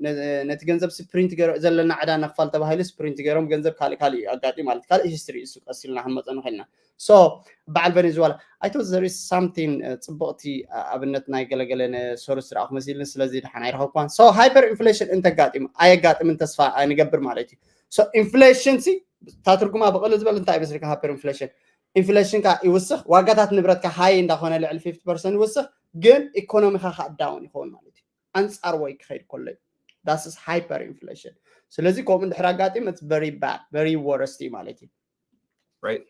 ነቲ ገንዘብ ሲ ፕሪንት ገይሮም ዘለና ዕዳ ነኽፋል ተባሂሉ ሲ ፕሪንት ገይሮም ገንዘብ ካልእ ካልእ እዩ ኣጋጢ ማለት ካልእ ሂስትሪ እሱ ቀሲልና ክንመፀ ንኽእልና። So በዓል ቬኔዙዋላ I thought there is something ጽብቕቲ ኣብነት ናይ ገለገለ ሶርስ ረኣኹ መሲልኒ ስለዚ ደሓን ኣይረኸብኳን። So hyper inflation እንተጋጢሙ ኣየጋጥምን ተስፋ ኣይንገብር ማለት እዩ። So inflation ሲ እታ ትርጉማ ብቕልል ዝበል እንታይ ይመስልካ? Hyper inflation ኢንፍሌሽንካ ይውስኽ፣ ዋጋታት ንብረትካ ሃይ እንዳኾነ ልዕሊ ፊፍቲ ፐርሰንት ይውስኽ፣ ግን ኢኮኖሚኻ ከዓ ዳውን ይኸውን ማለት እዩ። ኣንጻር ወይ ክኸይድ ከሎ እዩ። That's hyper inflation። ስለዚ ከምኡ እንድሕር ኣጋጢም it's very bad, very worst ማለት እዩ። Right.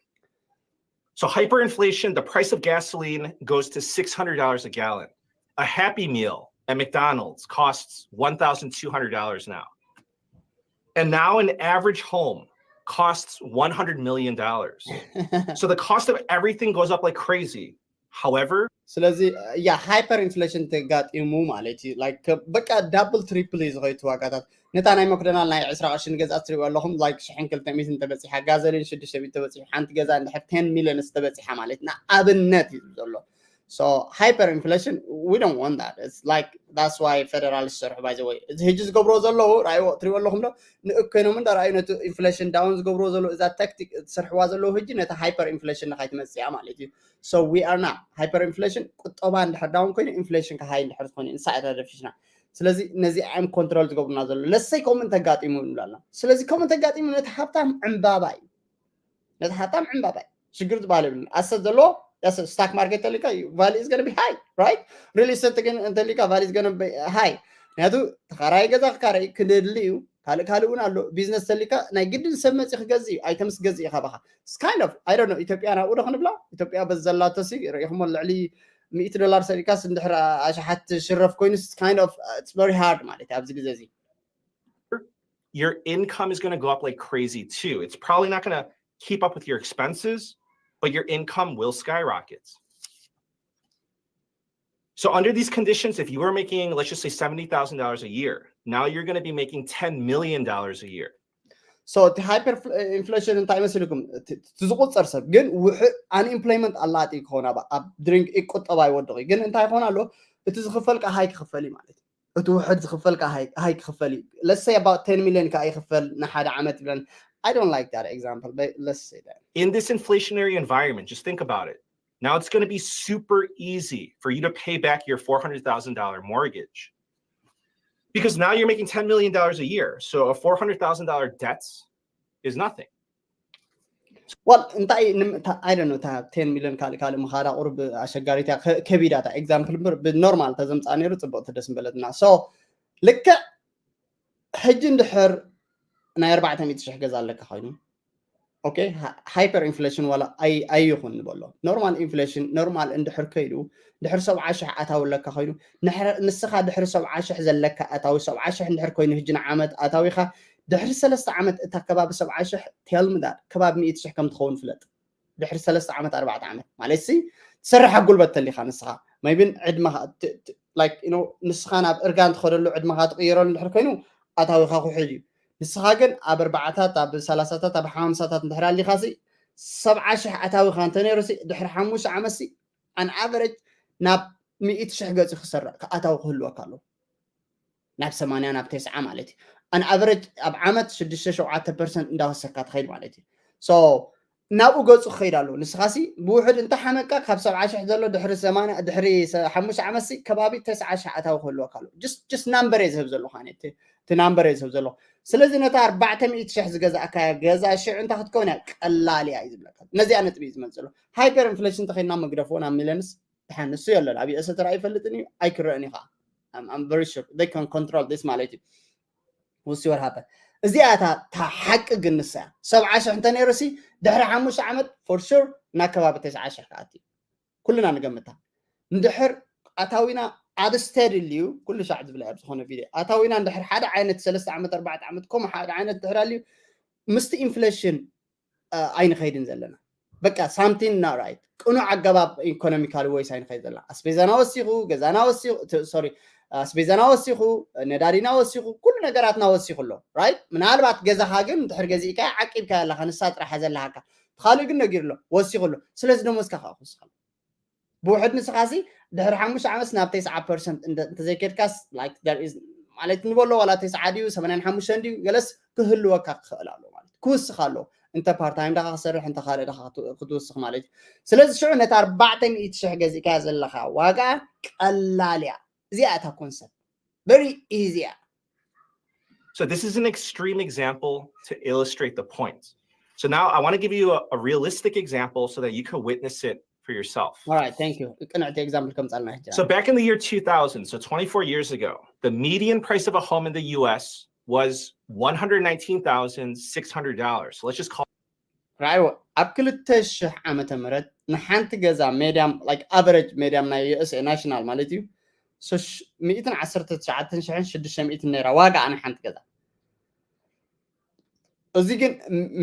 So hyperinflation, the price of gasoline goes to six hundred dollars a gallon. A Happy Meal at McDonald's costs one thousand two hundred dollars now. And now an average home costs one hundred million dollars. So the cost of everything goes up like crazy. However, ስለዚ ያ ሃይፐር ኢንፍሌሽን ተጋጢሙ ማለት እዩ። ላይክ በቃ ዳብል ትሪፕል እዩ ዝኸይድ ዋጋታት። ነታ ናይ መክዶናል ናይ ዕስራ ቅርሺ ንገዝኣ ትሪእዋ ኣለኹም። ላይክ ሽሕን ክልተ ሚእትን ተበፂሓ፣ ጋዘሊን ሽዱሽተ ሚእቲ ተበፂሑ፣ ሓንቲ ገዛ እንድሕር ቴን ሚሊዮን ዝተበፂሓ ማለት ንኣብነት እዩ ዘሎ። So hyper inflation, we don't want that. It's like that's why federal ዝሰርሑ by the way እዚ ሕጂ ዝገብርዎ ዘለዉ ራእይዎ ትሪእዎ ኣለኹም ዶ ንእኮኖሚ እንዳ ራእዩ ነቲ ኢንፍሌሽን ዳውን ዝገብርዎ ዘለዉ እዛ ታክቲክ ዝሰርሕዋ ዘለዉ ሕጂ ነቲ ሃይፐር ኢንፍሌሽን ንካይትመፅእ እያ ማለት እዩ። So we are not hyper inflation። ቁጠባ እንድሕር ዳውን ኮይኑ ኢንፍሌሽን ከሃይ እንድሕር ዝኾነ ንሳ እያ ደፊሽና። ስለዚ ነዚ እዮም ኮንትሮል ዝገብሩና ዘሎ። ለሰይ ከምኡ እንተጋጢሙ ንብላና። ስለዚ ከምኡ እንተጋጢሙ ነቲ ሃብታም ዕምባባ እዩ። ነቲ ሃብታም ዕምባባ እዩ። ሽግር ዝበሃል የብሉን። ኣሰት ዘለዎ ስታክ ማርኬት ተሊካ value is gonna be high, right? ሪል ስቴት ግን እንተሊካ value is gonna be high። ምክንያቱ ተኻራይ ገዛ ክካረይ ክደሊ እዩ። ካልእ ካልእ እውን ኣሎ። ቢዝነስ ተሊካ ናይ ግድን ሰብ መፂ ክገዝእ እዩ። ኣይተምስ ገዝእ እዩ ካባኻ። It's kind of, I don't know, ኢትዮጵያ ናብኡ ዶ ክንብላ? ኢትዮጵያ በዚ ዘላቶ ሲ ርኢኹሞ ልዕሊ ሚእቲ ዶላር ሰሪካስ እንድሕር ኣሽሓት ሽረፍ ኮይኑ kind of it's very hard ማለት እዩ ኣብዚ ግዜ እዚ። Your income is going to go up like crazy too. It's probably not going to keep up with your expenses, but your income will skyrocket. So under these conditions, if you were making, let's just say seventy thousand dollars a year, now you're going to be making ten million dollars a year. So እቲ ሃይፐር ኢንፍሌሽን እንታይ መሲልኩም? እቲ ዝቁፀር ሰብ ግን ውሕ unemployment ኣላጢ ክኾን ኣብ ድሪንክ ቁጠባ ይወድቕ እዩ። ግን እንታይ ይኾን ኣሎ? እቲ ዝኽፈል ከዓ ሃይ ክኽፈል እዩ ማለት እዩ። እቲ ውሕድ ዝኽፈል ከዓ ሃይ ክኽፈል እዩ። Let's say about ten million ከዓ ይኽፈል ንሓደ ዓመት ይብለን። I don't like that example, but let's say that. In this inflationary environment, just think about it. Now it's going to be super easy for you to pay back your four hundred thousand dollar mortgage because now you're making ten million dollars a year. So a four hundred thousand dollar debt is nothing. Well እንታይ I don't know እታ ቴን ሚሊዮን ካልእ ካልእ ምኻዳ ቁሩብ ኣሸጋሪት እያ ከቢዳ እታ ኤግዛምፕል እምበር ብኖርማል ተዘምፃ ነይሩ ፅብቕቲ ደስ ምበለትና። So ልክዕ ሕጂ እንድሕር ናይ ኣርባዕተ ሚእቲ ሽሕ ገዛ ኣለካ ኮይኑ ኦኬ ሃይፐር ኢንፍሌሽን ዋላ ኣይይኹን ንበሎ ኖርማል ኢንፍሌሽን ኖርማል እንድሕር ከይዱ ድሕሪ ሰብዓ ሽሕ ኣታዊ ኣለካ ኮይኑ ንስኻ ድሕሪ ሰብዓ ሽሕ ዘለካ ኣታዊ ሰብዓ ሽሕ እንድሕር ኮይኑ ሕጂ ንዓመት ኣታዊኻ ድሕሪ ሰለስተ ዓመት እታ ከባቢ ሰብዓ ሽሕ tell me that ከባቢ ሚእቲ ሽሕ ከም ትኸውን ፍለጥ። ድሕሪ ሰለስተ ዓመት ኣርባዕተ ዓመት ማለት ሲ ትሰርሕ ጉልበት ተሊኻ ንስኻ maybe ዕድመኻ ንስኻ ናብ እርጋን ትኸደሉ ዕድመኻ ትቕይረሉ እንድሕር ኮይኑ ኣታዊኻ ክውሕድ እዩ። ንስኻ ግን ኣብ ኣርባዓታት ኣብ ሰላሳታት ኣብ ሓምሳታት እንድሕር ኣሊኻ ሲ ሰብዓ ሽሕ ኣታዊኻ እንተነይሩ ሲ ድሕሪ ሓሙሽተ ዓመት ሲ on average ናብ ሚእቲ ሽሕ ገፂ ክሰርዕ ኣታዊ ክህልወካ ኣለዎ። ናብ ሰማንያ ናብ ተስዓ ማለት እዩ። On average ኣብ ዓመት ሽዱሽተ ሸውዓተ ፐርሰንት እንዳወሰካ ትኸይድ ማለት እዩ። So ናብኡ ገፁ ክኸይድ ኣለዎ። ንስኻ ሲ ብውሕድ እንተሓመቅካ ካብ ሰብዓ ሽሕ ዘሎ ድሕሪ ሰማንያ ድሕሪ ሓሙሽተ ዓመት ሲ ከባቢ ተስዓ ሽሕ ኣታዊ ክህልወካ ኣለዎ። Just number እየ ዝህብ ዘለኹ ኣነ እቲ number እየ ዝህብ ዘለኹ። ስለዚ ነታ ኣርባዕተ ሚእቲ ሽሕ ዝገዛእካያ ገዛ ሽዑ እንታይ ክትከውን እያ ቀላል እያ እዩ ዝብለካ። ነዚኣ ነጥቢ እዩ ዝመፅእ ዘሎ። ሃይፐር ኢንፍሌሽን እንተኸይድና መግደፍዎ ናብ ሚሊዮንስ ድሓን ንሱ የለን ኣብ ዩኤስ ተራእዩ ይፈልጥን እዩ ኣይክረአን እዩ ከዓ I'm very sure they can control this ማለት እዩ። We'll see what happen። እዚኣ እታ ሓቂ ግን ንሳ እያ። ሰብዓ ሽሕ እንተ ነይሩ ሲ ድሕሪ ሓሙሽተ ዓመት for sure ናብ ከባቢ ተስዓ ሽሕ ክኣቲ እዩ። ኩልና ንገምታ። እንድሕር ኣታዊና ኣብ ስተድል እዩ ኩሉ ሻዕ ዝብለ ኣብ ዝኾነ ቪድዮ ኣታዊና እንድሕር ሓደ ዓይነት ሰለስተ ዓመት ኣርባዕተ ዓመት ከምኡ ሓደ ዓይነት ድሕር ኣልዩ ምስቲ ኢንፍሌሽን ኣይንኸይድን ዘለና። በቃ something not right። ቅኑዕ ኣገባብ ኢኮኖሚካሊ ወይስ ኣይንኸይድ ዘለና? ኣስቤዛና ወሲኹ፣ ገዛና ወሲኹ፣ ሶሪ፣ ኣስቤዛና ወሲኹ፣ ነዳዲና ወሲኹ፣ ኩሉ ነገራትና ወሲኹ ኣሎ። ራይት? ምናልባት ገዛኻ ግን ድሕር ገዚእካ ዓቂብካ ኣለኻ፣ ንሳ ጥራሓ ዘለሃካ። ካልእ ግን ነጊሩ ኣሎ፣ ወሲኹ ኣሎ። ስለዚ ደሞዝካ ከዓ ክውስኻ። ብውሕድ ንስኻሲ ድሕሪ ሓሙሽተ ዓመት ናብ ተስዓ ፐርሰንት እንተ- እንተዘይከድካስ፣ like, there is ማለት ንበሎ ዋላ ተስዓ ድዩ ሰማንያን ሓሙሽተን ድዩ ገለስ ክህልወካ ክኽእል ኣሎ ማለት ክውስኻ ኣሎ። እንተ ፓርታይም ዳኻ ክሰርሕ እንተ ካልእ ዳኻ ክት- ክትውስኽ ማለት እዩ። ስለዚ ሽዑ ነቲ ኣርባዕተ ሚእቲ ሽሕ ገዚእካያ ዘለኻ ዋጋ ቀላል እያ። እዚኣ እታ ኮንሰፕት very easy እያ። So this is an extreme example to illustrate the point. So now I want to give you a, a realistic example so that you can witness it for yourself. Alright, thank you። ቅንዕቲ ኤግዛምፕል ከምጻልና ሕጂ። So back in the year two thousand, so twenty-four years ago, the median price of a home in the U S was one hundred nineteen thousand six hundred dollars. So let's just call ራእይዎ ኣብ ክልተ ሽሕ ዓመተ ምህረት ንሓንቲ ገዛ ሜድያም like average ሜድያም ናይ USA ናሽናል ማለት እዩ። ሚእትን ዓሰርተ ትሽዓተን ሽሕን ሽዱሽተ ሚእትን ነይራ ዋጋ ናይ ሓንቲ ገዛ። እዚ ግን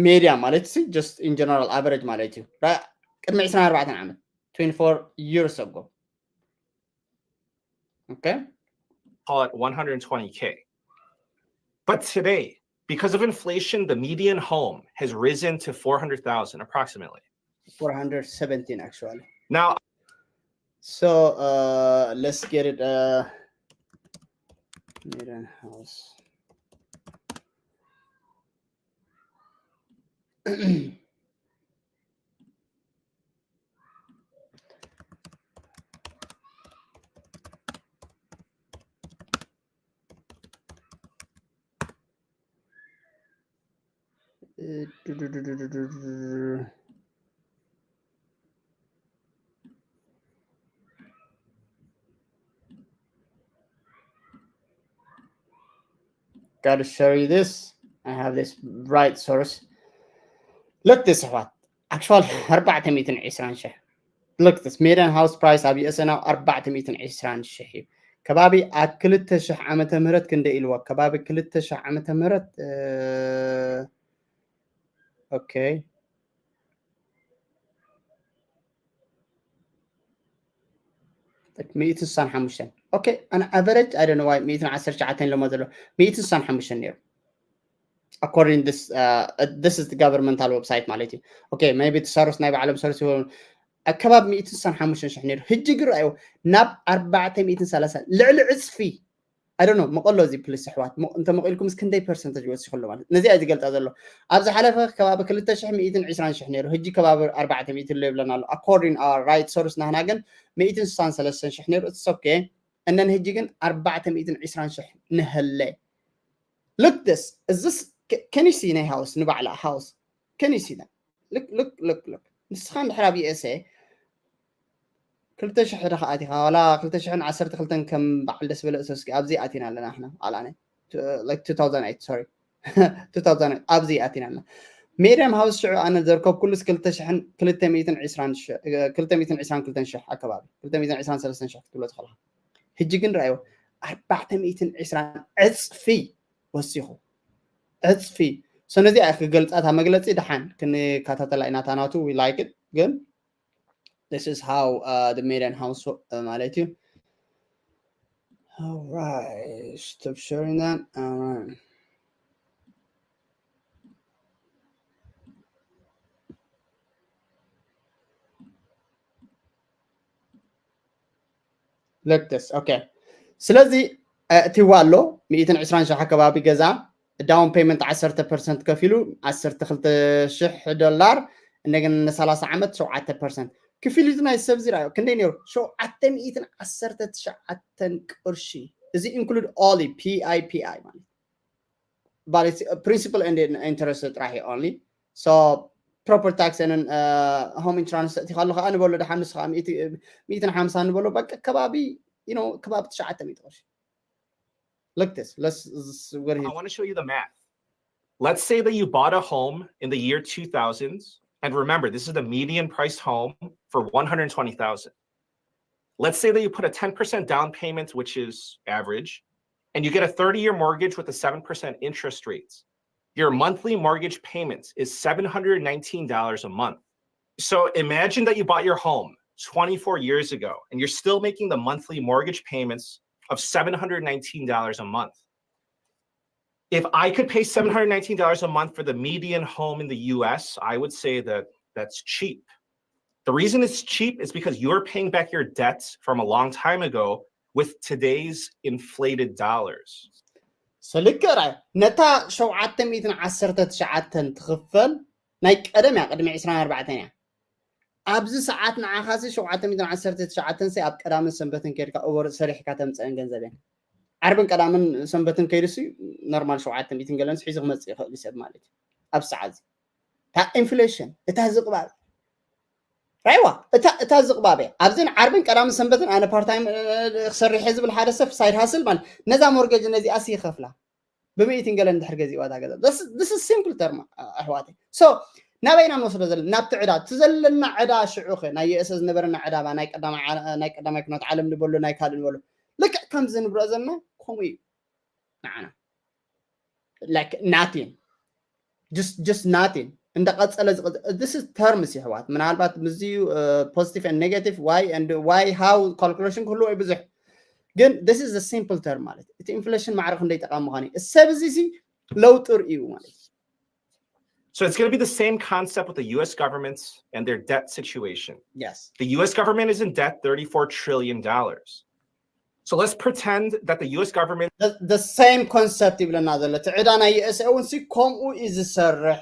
ሜድያ ማለት ሲ just in general average ማለት እዩ። ራ- ቅድሚ ዕስራን ኣርባዕተን ዓመት twenty-four years ago። Okay? call it one hundred twenty K. But today, because of inflation, the median home has risen to four hundred thousand approximately. Four hundred seventeen actually. Now, So uh, let's get it. Uh, median house. Gotta show you this. I have this right source. Look this, what? Actual ኣርባዕተ ሚእትን ዕስራን ሽሕ. Look this. Median house price ኣብ USA now ኣርባዕተ ሚእትን ዕስራን ሽሕ እዩ። ከባቢ ኣብ ክልተ ሽሕ ዓመተ ምህረት ክንደ ኢልዎ? ከባቢ ክልተ ሽሕ ዓመተ ምህረት okay። ሚእትን ስሳን ሓሙሽተን okay። An average I don't know why ሚእትን ዓሰርተ ትሽዓተን ኢሎሞ ዘሎ ሚእትን ስሳን ሓሙሽተን ነይሩ። According this uh, this is the governmental website ማለት እዩ። Okay, maybe ተሳሩስ ናይ ባዕሎም ሰርስ ይሆኑ ኣከባቢ ሚእትን ስሳን ሓሙሽተን ሽሕ ነይሩ። ሕጂ ግን ረኣዩ ናብ ኣርባዕተ ሚእትን ሰላሳ ልዕሊ ዕፅፊ I don't know መቐሎ እዚ ፕሊስ ኣሕዋት እንተ መቒልኩም ስ ክንደይ ፐርሰንተጅ ወሲኹ ኣሎ ማለት ነዚኣ እዩ ዝገልፃ ዘሎ። ኣብ ዝሓለፈ ከባቢ ክልተ ሽሕ ሚእትን ዕስራን ሽሕ ነይሩ፣ ሕጂ ከባቢ ኣርባዕተ ሚእትን ኣሎ ይብለና ኣሎ። According our right source ናህና ግን ሚእትን ስሳን ሰለስተን ሽሕ ነይሩ። It's okay። እነን ሕጂ ግን ኣርባዕተ ሚእትን ዕስራን ሽሕ ንሀለ። Look this is this can you see ናይ ሃውስ ንባዕላ ሃውስ can you see that? Look look look look ንስኻ እንድሕር ኣብ USA ክልተ ሽሕ ዶ ከኣቲኻ ዋላ ክልተ ሽሕን ዓሰርተ ክልተን ከም በዓል ደስ በለ እሰስኪ ኣብዚ ኣቲና ኣለና ንሕና ኣልኣነ like two thousand eight sorry two thousand ኣብዚ ኣቲና ኣለና። ሜድያም ሃውስ ሽዑ ኣነ ዘርከብኩሉስ ክልተ ሽሕን ክልተ ሚእትን ዕስራን ሽሕ ክልተ ሚእትን ዕስራን ክልተን ሽሕ ኣከባቢ ክልተ ሚእትን ዕስራን ሰለስተን ሽሕ ክትብሎ ትኽእልኻ። ሕጂ ግን ረኣዮ ኣርባዕተ ሚእትን ዕስራን ዕፅፊ ወሲኹ ዕፅፊ። So ነዚኣ ክገልፃ እታ መግለፂ ደሓን ክንከታተላ ኢና እታ ናቱ we like it ግን this is how uh, the median house uh, ማለት እዩ። All right, stop sharing that. All right. Look this okay. ስለዚ እቲዋ ኣሎ ሚእትን ዕስራን ሽሕ ኣከባቢ ገዛ down payment ዓሰርተ ፐርሰንት ከፊሉ ዓሰርተ ክልተ ሽሕ ዶላር እንደገና ንሰላሳ ዓመት ሸውዓተ ፐርሰንት ክፍሊቱ ናይ ሰብ ዝረኣዮ ክንደይ ነይሩ? ሸውዓተ ሚእትን ዓሰርተ ትሽዓተን ቅርሺ። እዚ include all PIPI ማለት principal and interest ጥራሕ እዩ only። So property tax ን home insurance ተእቲኻ ኣሎ ከዓ ንበሎ ደሓን ንስኻ ሚእትን ሓምሳ ንበሎ በቃ ከባቢ ከባቢ ትሽዓተ ሚእቲ ቅርሺ። Look this. Let's, let's what I want to show you the math. Let's say that you bought a home in the year two thousand, and remember, this is the median price home for one hundred twenty thousand. Let's say that you put a ten percent down payment, which is average, and you get a thirty-year mortgage with a seven percent interest rate. Your monthly mortgage payment is seven hundred nineteen dollars a month. So imagine that you bought your home twenty-four years ago and you're still making the monthly mortgage payments of seven hundred nineteen dollars a month. If I could pay seven hundred nineteen dollars a month for the median home in the U S, I would say that that's cheap. The reason it's cheap is because you're paying back your debts from a long time ago with today's inflated dollars. So ልክዕ ነታ ሸውዓተ ሚእትን ዓሰርተ ትሽዓተን ትኽፈል ናይ ቀደም እያ፣ ቅድሚ ዕስራን ኣርባዕተን እያ። ኣብዚ ሰዓት ንዓኻ ሲ ሸውዓተ ሚእትን ዓሰርተ ትሽዓተን ሲ ኣብ ቀዳምን ሰንበትን ከይድካ ኡበር ሰሪሕካ ተምፀአን ገንዘብ እየን። ዓርብን ቀዳምን ሰንበትን ከይዱ ሲ ኖርማል ሸውዓተ ሚእትን ገለን ሒዙ ክመፅእ ይኽእል እዩ ሰብ ማለት እዩ። ኣብ ሰዓት እዚ እታ ኢንፍሌሽን እታ ዝቕባብ ራይዋ እታ እታ ዝቕባብ እያ። ኣብዘን ዓርብን ቀዳምን ሰንበትን ኣነ ፓርታይም ክሰርሕ እየ ዝብል ሓደ ሰብ ሳይድ ሃስል ማለት ነዛ ሞርጌጅ ነዚኣ ሲ ይኸፍላ ብምእትን ገለን ድሕር ገዚእዋ እታ ገዛ። This is simple term ኣሕዋተይ። So ናበይና ንወስዶ ዘለና ናብቲ ዕዳ እቲ ዘለና ዕዳ ሽዑ ኸ ናይ የእሰ ዝነበረና ዕዳ ባ ናይ ቀዳማይ ዓለ- ናይ ቀዳማይ ኩናት ዓለም ንበሎ ናይ ካልእ ንበሎ ልክዕ ከምዚ ንብሎ ዘለና ከምኡ እዩ ንዓና like nothing just just nothing እንዳቀፀለ ዝቀፀ- this is terms ይሕዋት ምናልባት ምስዚዩ positive and negative why and why how calculation ክህልዎ እዩ ብዙሕ ግን this is the simple term ማለት እቲ ኢንፍሌሽን ማዕረ ክንደይ ጠቃሚ ምዃኑ እዩ። ሰብ እዚ ሲ ለውጢ ርእዩ ማለት እዩ። So it's going to be the same concept with the U S government and their debt situation. Yes. The U S government is in debt thirty-four trillion dollars. So let's pretend that the U S government the, the same concept ይብለና ዘሎ እቲ ዕዳ ናይ ዩኤስኤ እውን ሲ ከምኡ እዩ ዝሰርሕ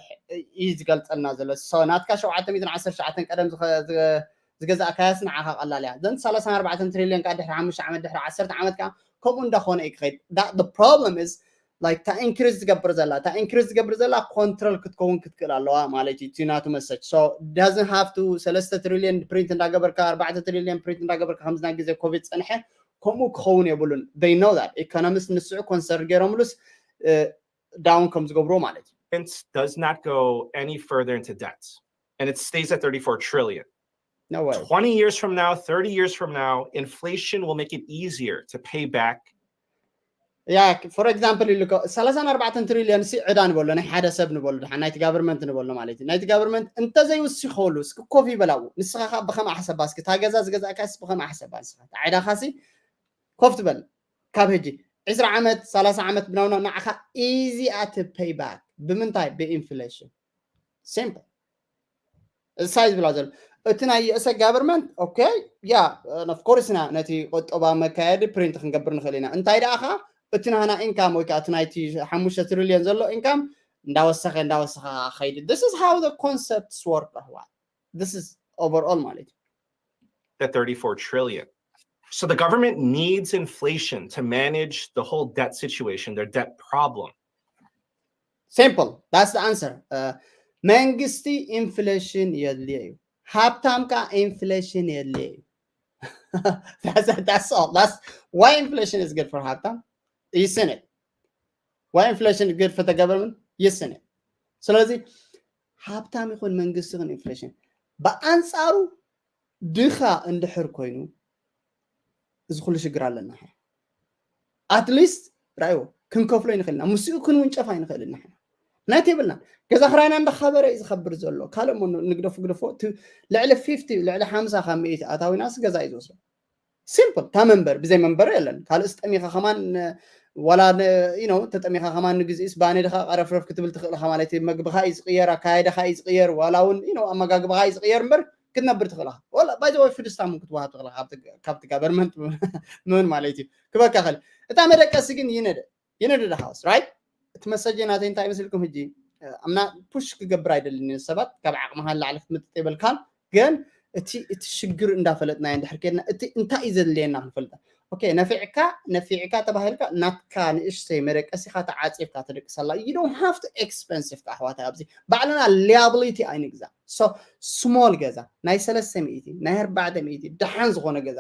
እዩ ዝገልፀልና ዘሎ so ናትካ ሸውዓተ ሚእትን ዓሰርተ ትሽዓተን ቀደም ዝኸ- ዝገ- ዝገዛእካያስ ንዓኻ ቀላል እያ ዘን ሰላሳን ኣርባዕተን ትሪልዮን ከዓ ድሕሪ ሓሙሽተ ዓመት ድሕሪ ዓሰርተ ዓመት ከዓ ከምኡ እንዳኾነ እዩ ክኸይድ the problem is like እታ ኢንክሪዝ ትገብር ዘላ እታ ኢንክሪዝ ትገብር ዘላ ኮንትሮል ክትከውን ክትክእል ኣለዋ ማለት እዩ እቲ ናቱ መሰጅ so doesn't have to ሰለስተ ትሪልዮን ፕሪንት እንዳገበርካ ኣርባዕተ ትሪልዮን ፕሪንት እንዳገበርካ ከምዚ ናይ ግዜ ኮቪድ ፀንሐ ከምኡ ክኸውን የብሉን they know that ኢኮኖሚስት ንስዑ ኮንሰርን ገይሮምሉስ ዳውን ከም ዝገብርዎ ማለት እዩ government does not go any further into debt and it stays at thirty-four trillion. No way. twenty years from now, thirty years from now, inflation will make it easier to pay back. Yeah, for example ይልኮ ሰላሳን ኣርባዕተን ትሪልዮን ሲ ዕዳ ንበሎ ናይ ሓደ ሰብ ንበሎ ድሓ ናይቲ ጋቨርንመንት ንበሎ ማለት እዩ ናይቲ ጋቨርንመንት እንተዘይውስኸሉ እስኪ ኮፍ ይበላው ንስኻ ከዓ ብኸም ኣሕሰባ እስኪ እታ ገዛ ዝገዛእካ ስ ብኸም ኣሕሰባ ንስኻ ዕዳኻ ሲ ኮፍ ትበል ካብ ሕጂ ዕስራ ዓመት ሰላሳ ዓመት ብናውና ንዓኻ easy to pay back ብምንታይ ብኢንፍሌሽን simple እሳይ ዝብላ ዘሎ እቲ ናይ ዩኤስኤ ጋቨርንመንት okay yeah of course ና ነቲ ቁጠባ መካየዲ ፕሪንት ክንገብር ንኽእል ኢና እንታይ ደኣ ከዓ እቲ ናህና ኢንካም ወይ ከዓ እቲ ናይቲ ሓሙሽተ ትሪልዮን ዘሎ ኢንካም እንዳወሰኸ እንዳወሰኸ ከይዲ this is how the concepts work ኣሕዋት this is overall ማለት እዩ At thirty-four trillion. So the government needs inflation to manage the whole debt situation, their debt problem. Simple. That's the answer. Uh, መንግስቲ ኢንፍሌሽን የድልዮ እዩ። ሃብታም ከዓ ኢንፍሌሽን የድልዮ እዩ። That's, that's all. That's why inflation is good for ሃብታም. You seen it. Why inflation is good for the government? You seen it. ስለዚ ሃብታም ይኹን መንግስቲ ይኹን ኢንፍሌሽን ብኣንፃሩ ድኻ እንድሕር ኮይኑ እዚ ኩሉ ሽግር ኣለና at least ራእይዎ ክንከፍሎ ይንኽእልና ምስኡ ክንውንጨፍ ኣይንኽእልና ናይቲ የብልና ገዛ ክራይና እንዳኸበረ እዩ ዝኸብር ዘሎ ካልእ ሞ ንግደፉ ግደፎ ልዕሊ ፊፍቲ ልዕሊ ሓምሳ ካብ ሚእቲ ኣታዊናስ ገዛ እዩ ዝወስዶ ሲምፕል እታ መንበር ብዘይ መንበር የለን ካልእ ስጠሚኻ ከማን ዋላ ተጠሚኻ ከማን ንግዜስ ባነ ድኻ ቀረፍረፍ ክትብል ትኽእል ኢኻ ማለት እዩ መግብኻ እዩ ዝቕየር ኣካያይዳኻ እዩ ዝቕየር ዋላ እውን ኣመጋግባኻ እዩ ዝቕየር እምበር ክትነብር ትኽእል ኢኻ ዋላ ባይዘወይ ፍድስታ ምን ክትወሃብ ትኽእል ኢኻ ካብቲ ጋቨርንመንት ምን ማለት እዩ ክበካ ኽእል እታ መደቀሲ ግን ይነደ ይነደ ድሃውስ ራይት እቲ መሰጀ ናተይ እንታይ መስልኩም ሕጂ ኣምና ፑሽ ክገብር ኣይደልን ሰባት ካብ ዓቕምኻ ላዕሊ ክትምጥጥ የበልካን ግን እቲ እቲ ሽግር እንዳፈለጥናዮ እንድሕር ከድና እቲ እንታይ እዩ ዘድልየና ክንፈልጠ okay ነፊዕካ ነፊዕካ ተባሂልካ ናትካ ንእሽተይ መደቀሲኻ ተዓፂፍካ ተደቅሰላ you don't have to expensive ኣሕዋት ኣብዚ ባዕልና liability ኣይንግዛ so small ገዛ ናይ ሰለስተ ሚእቲ ናይ ኣርባዕተ ሚእቲ ደሓን ዝኾነ ገዛ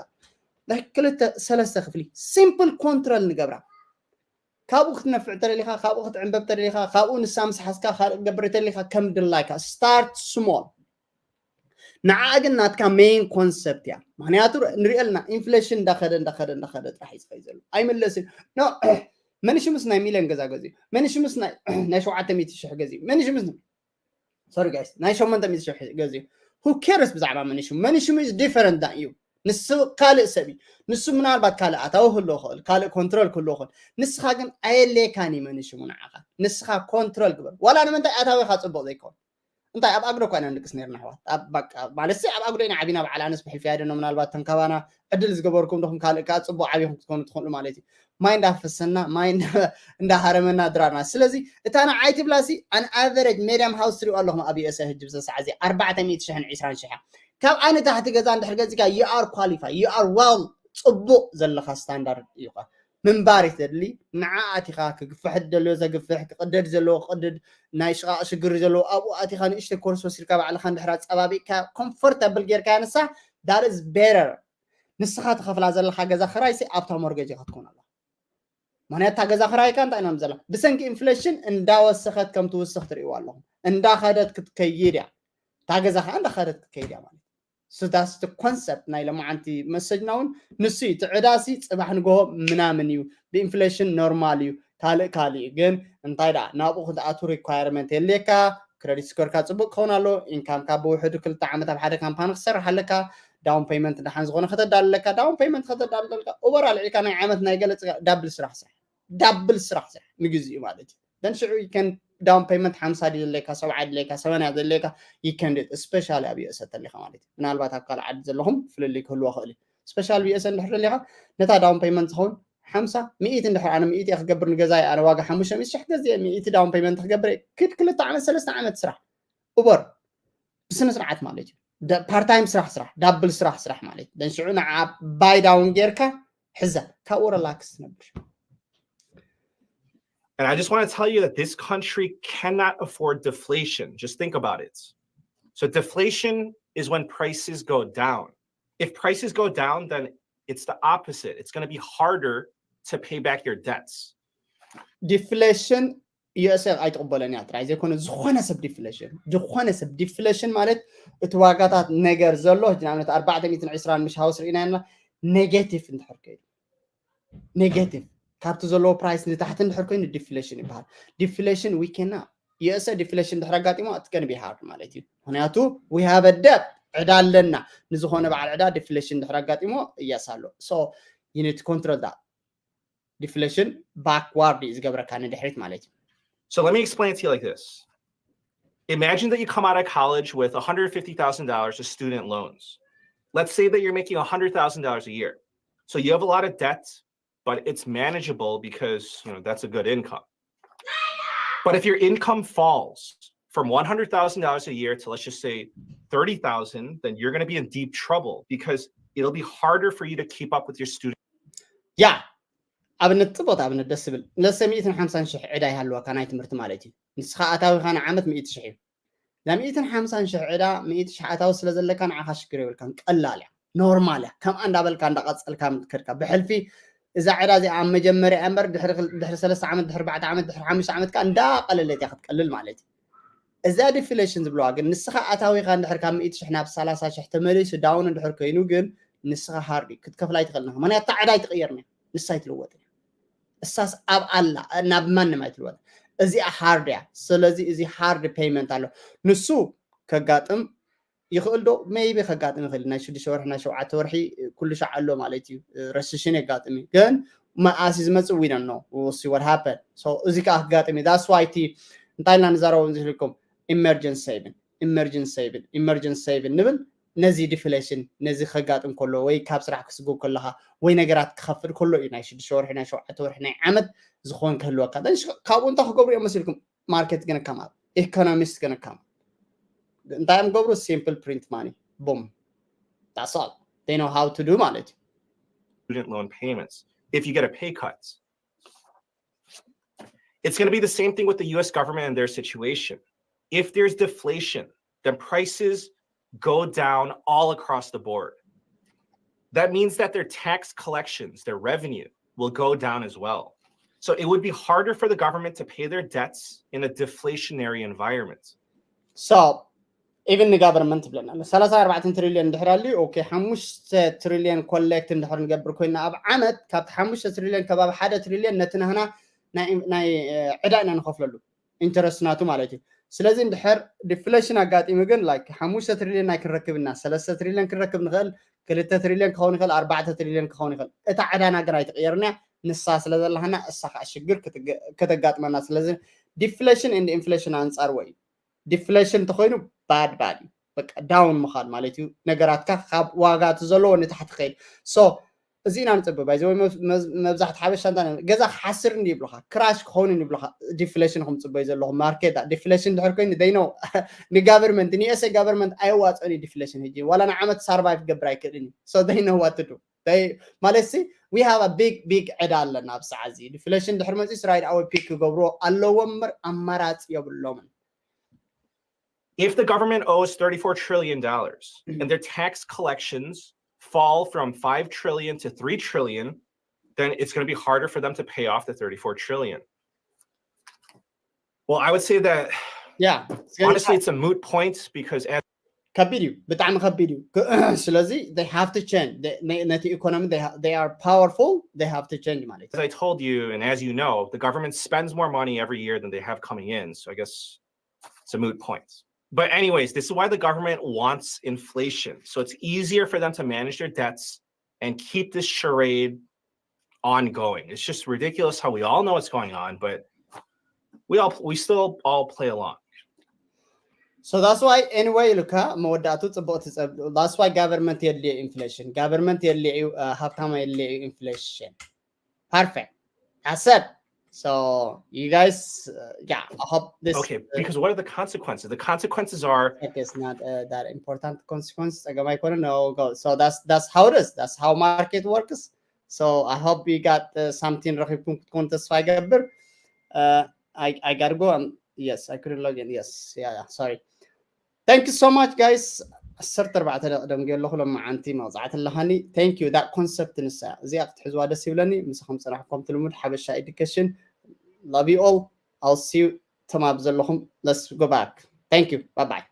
ናይ ክልተ ሰለስተ ክፍሊ simple control ንገብራ ካብኡ ክትነፍዕ ተደሊኻ ካብኡ ክትዕንበብ ተደሊኻ ካብኡ ንሳ ምስ ሓዝካ ካልእ ክትገብር ተደሊኻ ከም ድላይካ start small ንዓ ግን ናትካ main concept እያ ምክንያቱ ንሪኦ ኣለና ኢንፍሌሽን እንዳኸደ እንዳኸደ እንዳኸደ ጥራሕ እዩ ዝኸይ ዘሎ ኣይምለስን no መንሽምስ ናይ ሚልዮን ገዛ ገዚኡ መንሽምስ ናይ ሸውዓተ ሚእቲ ሽሕ ገዚኡ መንሽምስ sorry guys ናይ ሸሞንተ ሚእቲ ሽሕ ገዚኡ Who cares ብዛዕባ መን ሽሙ? መን ሽሙ is different than you። ንሱ ካልእ ሰብ እዩ። ንሱ ምናልባት ካልእ ኣታዊ ክህልዎ ይኽእል፣ ካልእ ኮንትሮል ክህልዎ ይኽእል። ንስኻ ግን ኣየድልየካን እዩ መን ሽሙ ንዓኻ። ንስኻ ኮንትሮል ግበር። ዋላ ንምንታይ ኣታዊኻ ጽቡቕ ዘይከውን? እንታይ ኣብ ኣግዶ እኳ ኢና ንድቅስ ነርና ኣሕዋት። ኣብ በቃ ማለት ሲ ኣብ ኣግዶ ኢና ዓቢና በዓል ኣነስ ብሕልፊ ኣይደኖ ምናልባት ተንካባና ዕድል ዝገበርኩም ዶኹም ካልእ ከኣ ጽቡቕ ዓቢኹም ክትኮኑ ትኽእሉ ማለት እዩ። ማይ እንዳፈሰና ማይ እንዳ- እንዳሃረመና ድራርና። ስለዚ እታ ንዓይ ትብላ ሲ ኣን ኣቨሬጅ ሜድያም ሃውስ ትሪኡ ኣለኹም ኣብ ዩኤስኤ ህጂ ብዘ ሰዓት እዚ ኣርባዕተ ሚእቲ ሽሕን ዕስራን ሽሕ ካብ ኣነ ታሕቲ ገዛ እንድሕር ገዚካ you are qualify you are well ጽቡቕ ዘለኻ ስታንዳርድ እዩ ምንባር እዩ ተድሊ ንዓኣት ኢኻ ክግፍሕ ደልዮ ዘግፍሕ ክቕደድ ዘለዎ ክቕድድ ናይ ሽቓቕ ሽግር ዘለዎ ኣብኡ ኣቲኻ ንእሽተይ ኮርስ ወሲድካ ባዕልኻ እንድሕር ኣጸባቢቕካ ኮምፎርታብል ጌርካ ንሳ that is better ንስኻ ትኸፍላ ዘለኻ ገዛ ክራይ ሲ ኣብታ ሞርገጅ ኢኻ ትኮን ኣለኻ ምክንያት እታ ገዛ ክራይካ እንታይ ኢና ዘላ ብሰንኪ ኢንፍሌሽን እንዳወሰኸት ከም ትውስኽ ትርእይዋ ኣለኹም እንዳኸደት ክትከይድ እያ እታ ገዛ ከዓ እንዳኸደት ክትከይድ እያ ማለት so that's the concept ናይ ለማዓንቲ መሰጅና እውን ንሱ እዩ እቲ ዕዳ ሲ ፅባሕ ንግሆ ምናምን እዩ ብኢንፍሌሽን ኖርማል እዩ ካልእ ካልእ እዩ ግን እንታይ ደኣ ናብኡ ክትኣቱ ሪኳየርመንት የድልየካ ክረዲት ስኮርካ ፅቡቅ ክኸውን ኣሎ ኢንካምካ ብውሕዱ ክልተ ዓመት ኣብ ሓደ ካምፓኒ ክሰርሕ ኣለካ ዳውን ፔመንት ደሓን ዝኾነ ከተዳሉ ኣለካ ዳውን ፔመንት ከተዳሉ ኣለካ ኡበር ኣልዒልካ ናይ ዓመት ናይ ገለ ዳብል ስራሕ ስራሕ ዳብል ስራሕ ስራሕ ንግዜኡ ማለት እዩ then ሽዑ you can down payment ሓምሳ ድዩ ዘለካ ሰብዓ ድዩ ዘለካ ሰማንያ ዘለካ you can do it especially ኣብ ዩኤስ ተሊካ ማለት እዩ ምናልባት ኣብ ካልእ ዓዲ ዘለኹም ፍልልይ ክህልዎ ክእል እዩ special ዩኤስ እንድሕር ደሊካ ነታ down payment ዝኸውን ሓምሳ ሚእቲ እንድሕር ኣነ ሚእቲ እየ ክገብር ንገዛይ ኣነ ዋጋ ሓሙሽተ ሚእቲ ሽሕ ገዚአ ሚእቲ down payment ክገብር እየ ክድ ክልተ ዓመት ሰለስተ ዓመት ስራሕ ኡበር ብስነ ስርዓት ማለት እዩ ፓርታይም ስራሕ ስራሕ ዳብል ስራሕ ስራሕ ማለት እዩ ሽዑ ንዓ ባይ ዳውን ጌርካ ሕዘ ካብኡ ሪላክስ ትነብር And I just want to tell you that this country cannot afford deflation. Just think about it. So, deflation is when prices go down. If prices go down, then it's the opposite. It's going to be harder to pay back your debts. Deflation ዩኤስኤ ኣይትቕበለን እያ ጥራይ ዘይኮነ ዝኾነ ሰብ ዲፍሌሽን ዝኾነ ሰብ ዲፍሌሽን ማለት እቲ ዋጋታት ነገር ዘሎ ሕጂ ንኣብነት ኣርባዕተ ሚእትን ዕስራን ምሽ ሃውስ ርኢና ኢና ኔጌቲቭ እንድሕር ከይዱ ኔጌቲቭ ካብቲ ዘለዎ ፕራይስ ንታሕቲ እንድሕር ኮይኑ ዲፍሌሽን ይበሃል ዲፍሌሽን ዊኬና ዩኤስኤ ዲፍሌሽን እንድሕር ኣጋጢሞ it's gonna be hard ማለት እዩ ምክንያቱ we have a debt ዕዳ ኣለና ንዝኾነ በዓል ዕዳ ዲፍሌሽን እንድሕር ኣጋጢሞ እያስ ኣሎ so you need to control that deflation backward እዩ ዝገብረካ ንድሕሪት ማለት እዩ So let me explain it to you like this. Imagine that you come out of college with one hundred fifty thousand dollars of student loans. Let's say that you're making one hundred thousand dollars a year. So you have a lot of debt, but it's manageable because, you know, that's a good income. But if your income falls from one hundred thousand dollars a year to, let's just say, thirty thousand, then you're going to be in deep trouble because it'll be harder for you to keep up with your student. ያ ኣብነት ፅቡቅ ኣብነት ደስ ዝብል ንሰ ሚእትን ሓምሳን ሽሕ ዕዳ ይሃለወካ ናይ ትምህርቲ ማለት እዩ ንስኻ ኣታዊኻ ንዓመት ሚእቲ ሽሕ እዩ ናይ ሚእትን ሓምሳን ሽሕ ዕዳ ሚእቲ ሽሕ ኣታዊ ስለ ዘለካ ንዓኻ ሽግር የብልካን ቀላል እያ ኖርማል እያ ከምኣ እንዳበልካ እንዳቀፀልካ ምትከድካ ብሕልፊ እዛ ዕዳ እዚኣ ኣብ መጀመርያ እምበር ድሕሪ ሰለስተ ዓመት ድሕሪ ኣርባዕተ ዓመት ድሕሪ ሓሙሽተ ዓመት ከዓ እንዳቀለለት እያ ክትቀልል ማለት እዩ እዛ ዲፍሌሽን ዝብለዋ ግን ንስኻ ኣታዊኻ እንድሕር ካብ ሚእቲ ሽሕ ናብ ሰላሳ ሽሕ ተመሊሱ ዳውን እንድሕር ኮይኑ ግን ንስኻ ሃርድ ክትከፍላ ኣይትኽእልን ምክንያቱ ዕዳ ኣይትቕየርን እያ ንሳ ኣይትልወጥን እያ እሳስ ኣብ ኣላ ናብ ማንም ኣይትልወጥ እዚኣ ሃርድ እያ ስለዚ እዚ ሃርድ ፔይመንት ኣሎ ንሱ ከጋጥም ይኽእል ዶ ሜይቢ ከጋጥም ይኽእል ናይ ሽዱሽተ ወርሒ ናይ ሸውዓተ ወርሒ ኩሉ ሻዕ ኣሎ ማለት እዩ ረስሽን የጋጥም እዩ ግን መኣሲ ዝመፅእ we don't know we'll see what happen so እዚ ከዓ ክጋጥም እዩ that's why እቲ እንታይ ኢልና ንዛረቦ ዝህልኩም emergency saving emergency saving emergency saving ንብል ነዚ ዲፍሌሽን ነዚ ከጋጥም ከሎ ወይ ካብ ስራሕ ክስጉብ ከለካ ወይ ነገራት ክኸፍል ከሎ እዩ ናይ ሽዱሽተ ወርሒ ናይ ሸውዓተ ወርሒ ናይ ዓመት ዝኸውን ክህልወካ ካብኡ እንታይ ክገብሩ እዮም መሲልኩም market gonna come up economist gonna come up እንታይ እዮም ገብሩ simple print money boom that's all they know how to do ማለት እዩ student loan payments if you get a pay cut. It's going to be the same thing with the U S government and their situation. If there's deflation, then prices go down all across the board. That means that their tax collections, their revenue, will go down as well. So it would be harder for the government to pay their debts in a deflationary environment. So even ንጋቨርንመንት ትብለና ኣሎ ሰላሳ ኣርባዕተ ትሪልዮን እንድሕር ኣልዩ ኦኬ ሓሙሽተ ትሪልዮን ኮሌክት እንድሕር ንገብር ኮይና ኣብ ዓመት ካብቲ ሓሙሽተ ትሪልዮን ከባቢ ሓደ ትሪልዮን ነቲ ናህና ናይ ዕዳ ኢና ንኸፍለሉ interest ናቱ ማለት እዩ። ስለዚ እንድሕር deflation ኣጋጢሙ ግን like ሓሙሽተ ትሪልዮን ናይ ክንረክብ እና ሰለስተ ትሪልዮን ክንረክብ ንኽእል፣ ክልተ ትሪልዮን ክኸውን ይኽእል፣ ኣርባዕተ ትሪልዮን ክኸውን ይኽእል። እታ ዕዳና ግን ኣይትቕየርና እያ። ንሳ ስለ ዘለሃና እሳ ከዓ ሽግር ከተጋጥመና። ስለዚ deflation and inflation ኣንጻርዎ እዩ። Deflation እንተኮይኑ bad bad እዩ። በቃ down ምዃን ማለት እዩ። ነገራትካ ካብ ዋጋ እቲ ዘለዎ ንታሕቲ ከይድ። So እዚ ኢና ንፅበ ባይዘ መብዛሕቲ ሓበሻ እንታ ገዛ ክሓስር እንዲ ይብሉካ፣ crash ክኸውን እንዲ ይብሉካ፣ deflation ከም ፅበዩ ዘለኹ ማርኬት። Deflation ድሕር ኮይኑ they know ን government ን USA government ኣየዋፅኦን እዩ deflation። ሕጂ ዋላ ንዓመት survive ክገብር ኣይክእልን እዩ። So they know what to do ማለት ሲ we have a big big ዕዳ ኣለና ኣብ ሰዓት እዚ። Deflation ድሕር መፅኡ ስራይድ ኣወይ ፒክ ክገብርዎ ኣለዎም እምበር ኣማራፂ የብሎምን። If the government owes thirty-four trillion dollars and their tax collections fall from five trillion to three trillion, then it's going to be harder for them to pay off the thirty-four trillion. Well, I would say that yeah, honestly, it's a moot point because as ከቢድ እዩ፣ ብጣዕሚ ከቢድ እዩ። ስለዚ they have to change ነቲ economy. They are powerful, they have to change ማለት እዩ። As I told you, and as you know, the government spends more money every year than they have coming in. So I guess it's a moot point. But anyways, this is why the government wants inflation. So it's easier for them to manage their debts and keep this charade ongoing. It's just ridiculous how we all know what's going on, but we all we still all play along. So that's why anyway ኢሉካ መወዳእቱ ጽቡቕ ትጸብ። That's why government የድልዮ inflation። Government የድልዮ እዩ፣ ሃብታማ የድልዮ እዩ inflation። Perfect. That's it. So you guys, uh, yeah, I hope this. Okay, because what are the consequences? The consequences are It's not uh, that important consequence. ጸገም ኣይኮነ no go. So that's that's how it is. That's how market works. So I hope you got uh, something ረኺብኩም ክትኮኑ ተስፋ ይገብር። Uh, I I gotta go. Um, yes, I couldn't log in. Yes, yeah, yeah. Sorry. Thank you so much, guys. ዓሰርተ ኣርባዕተ ደቂቕ ደንጎ ኣለኹ። ሎማዓንቲ መቕጻዕቲ ኣለኻኒ። Thank you. That concept ንሳ እዚኣ ክትሕዝዋ ደስ ይብለኒ። ምሳኹም ጽናሕኩም ትልሙድ ሓበሻ education. Love you all. I'll see you tomorrow ዘለኹም. Let's go back. Thank you. Bye bye.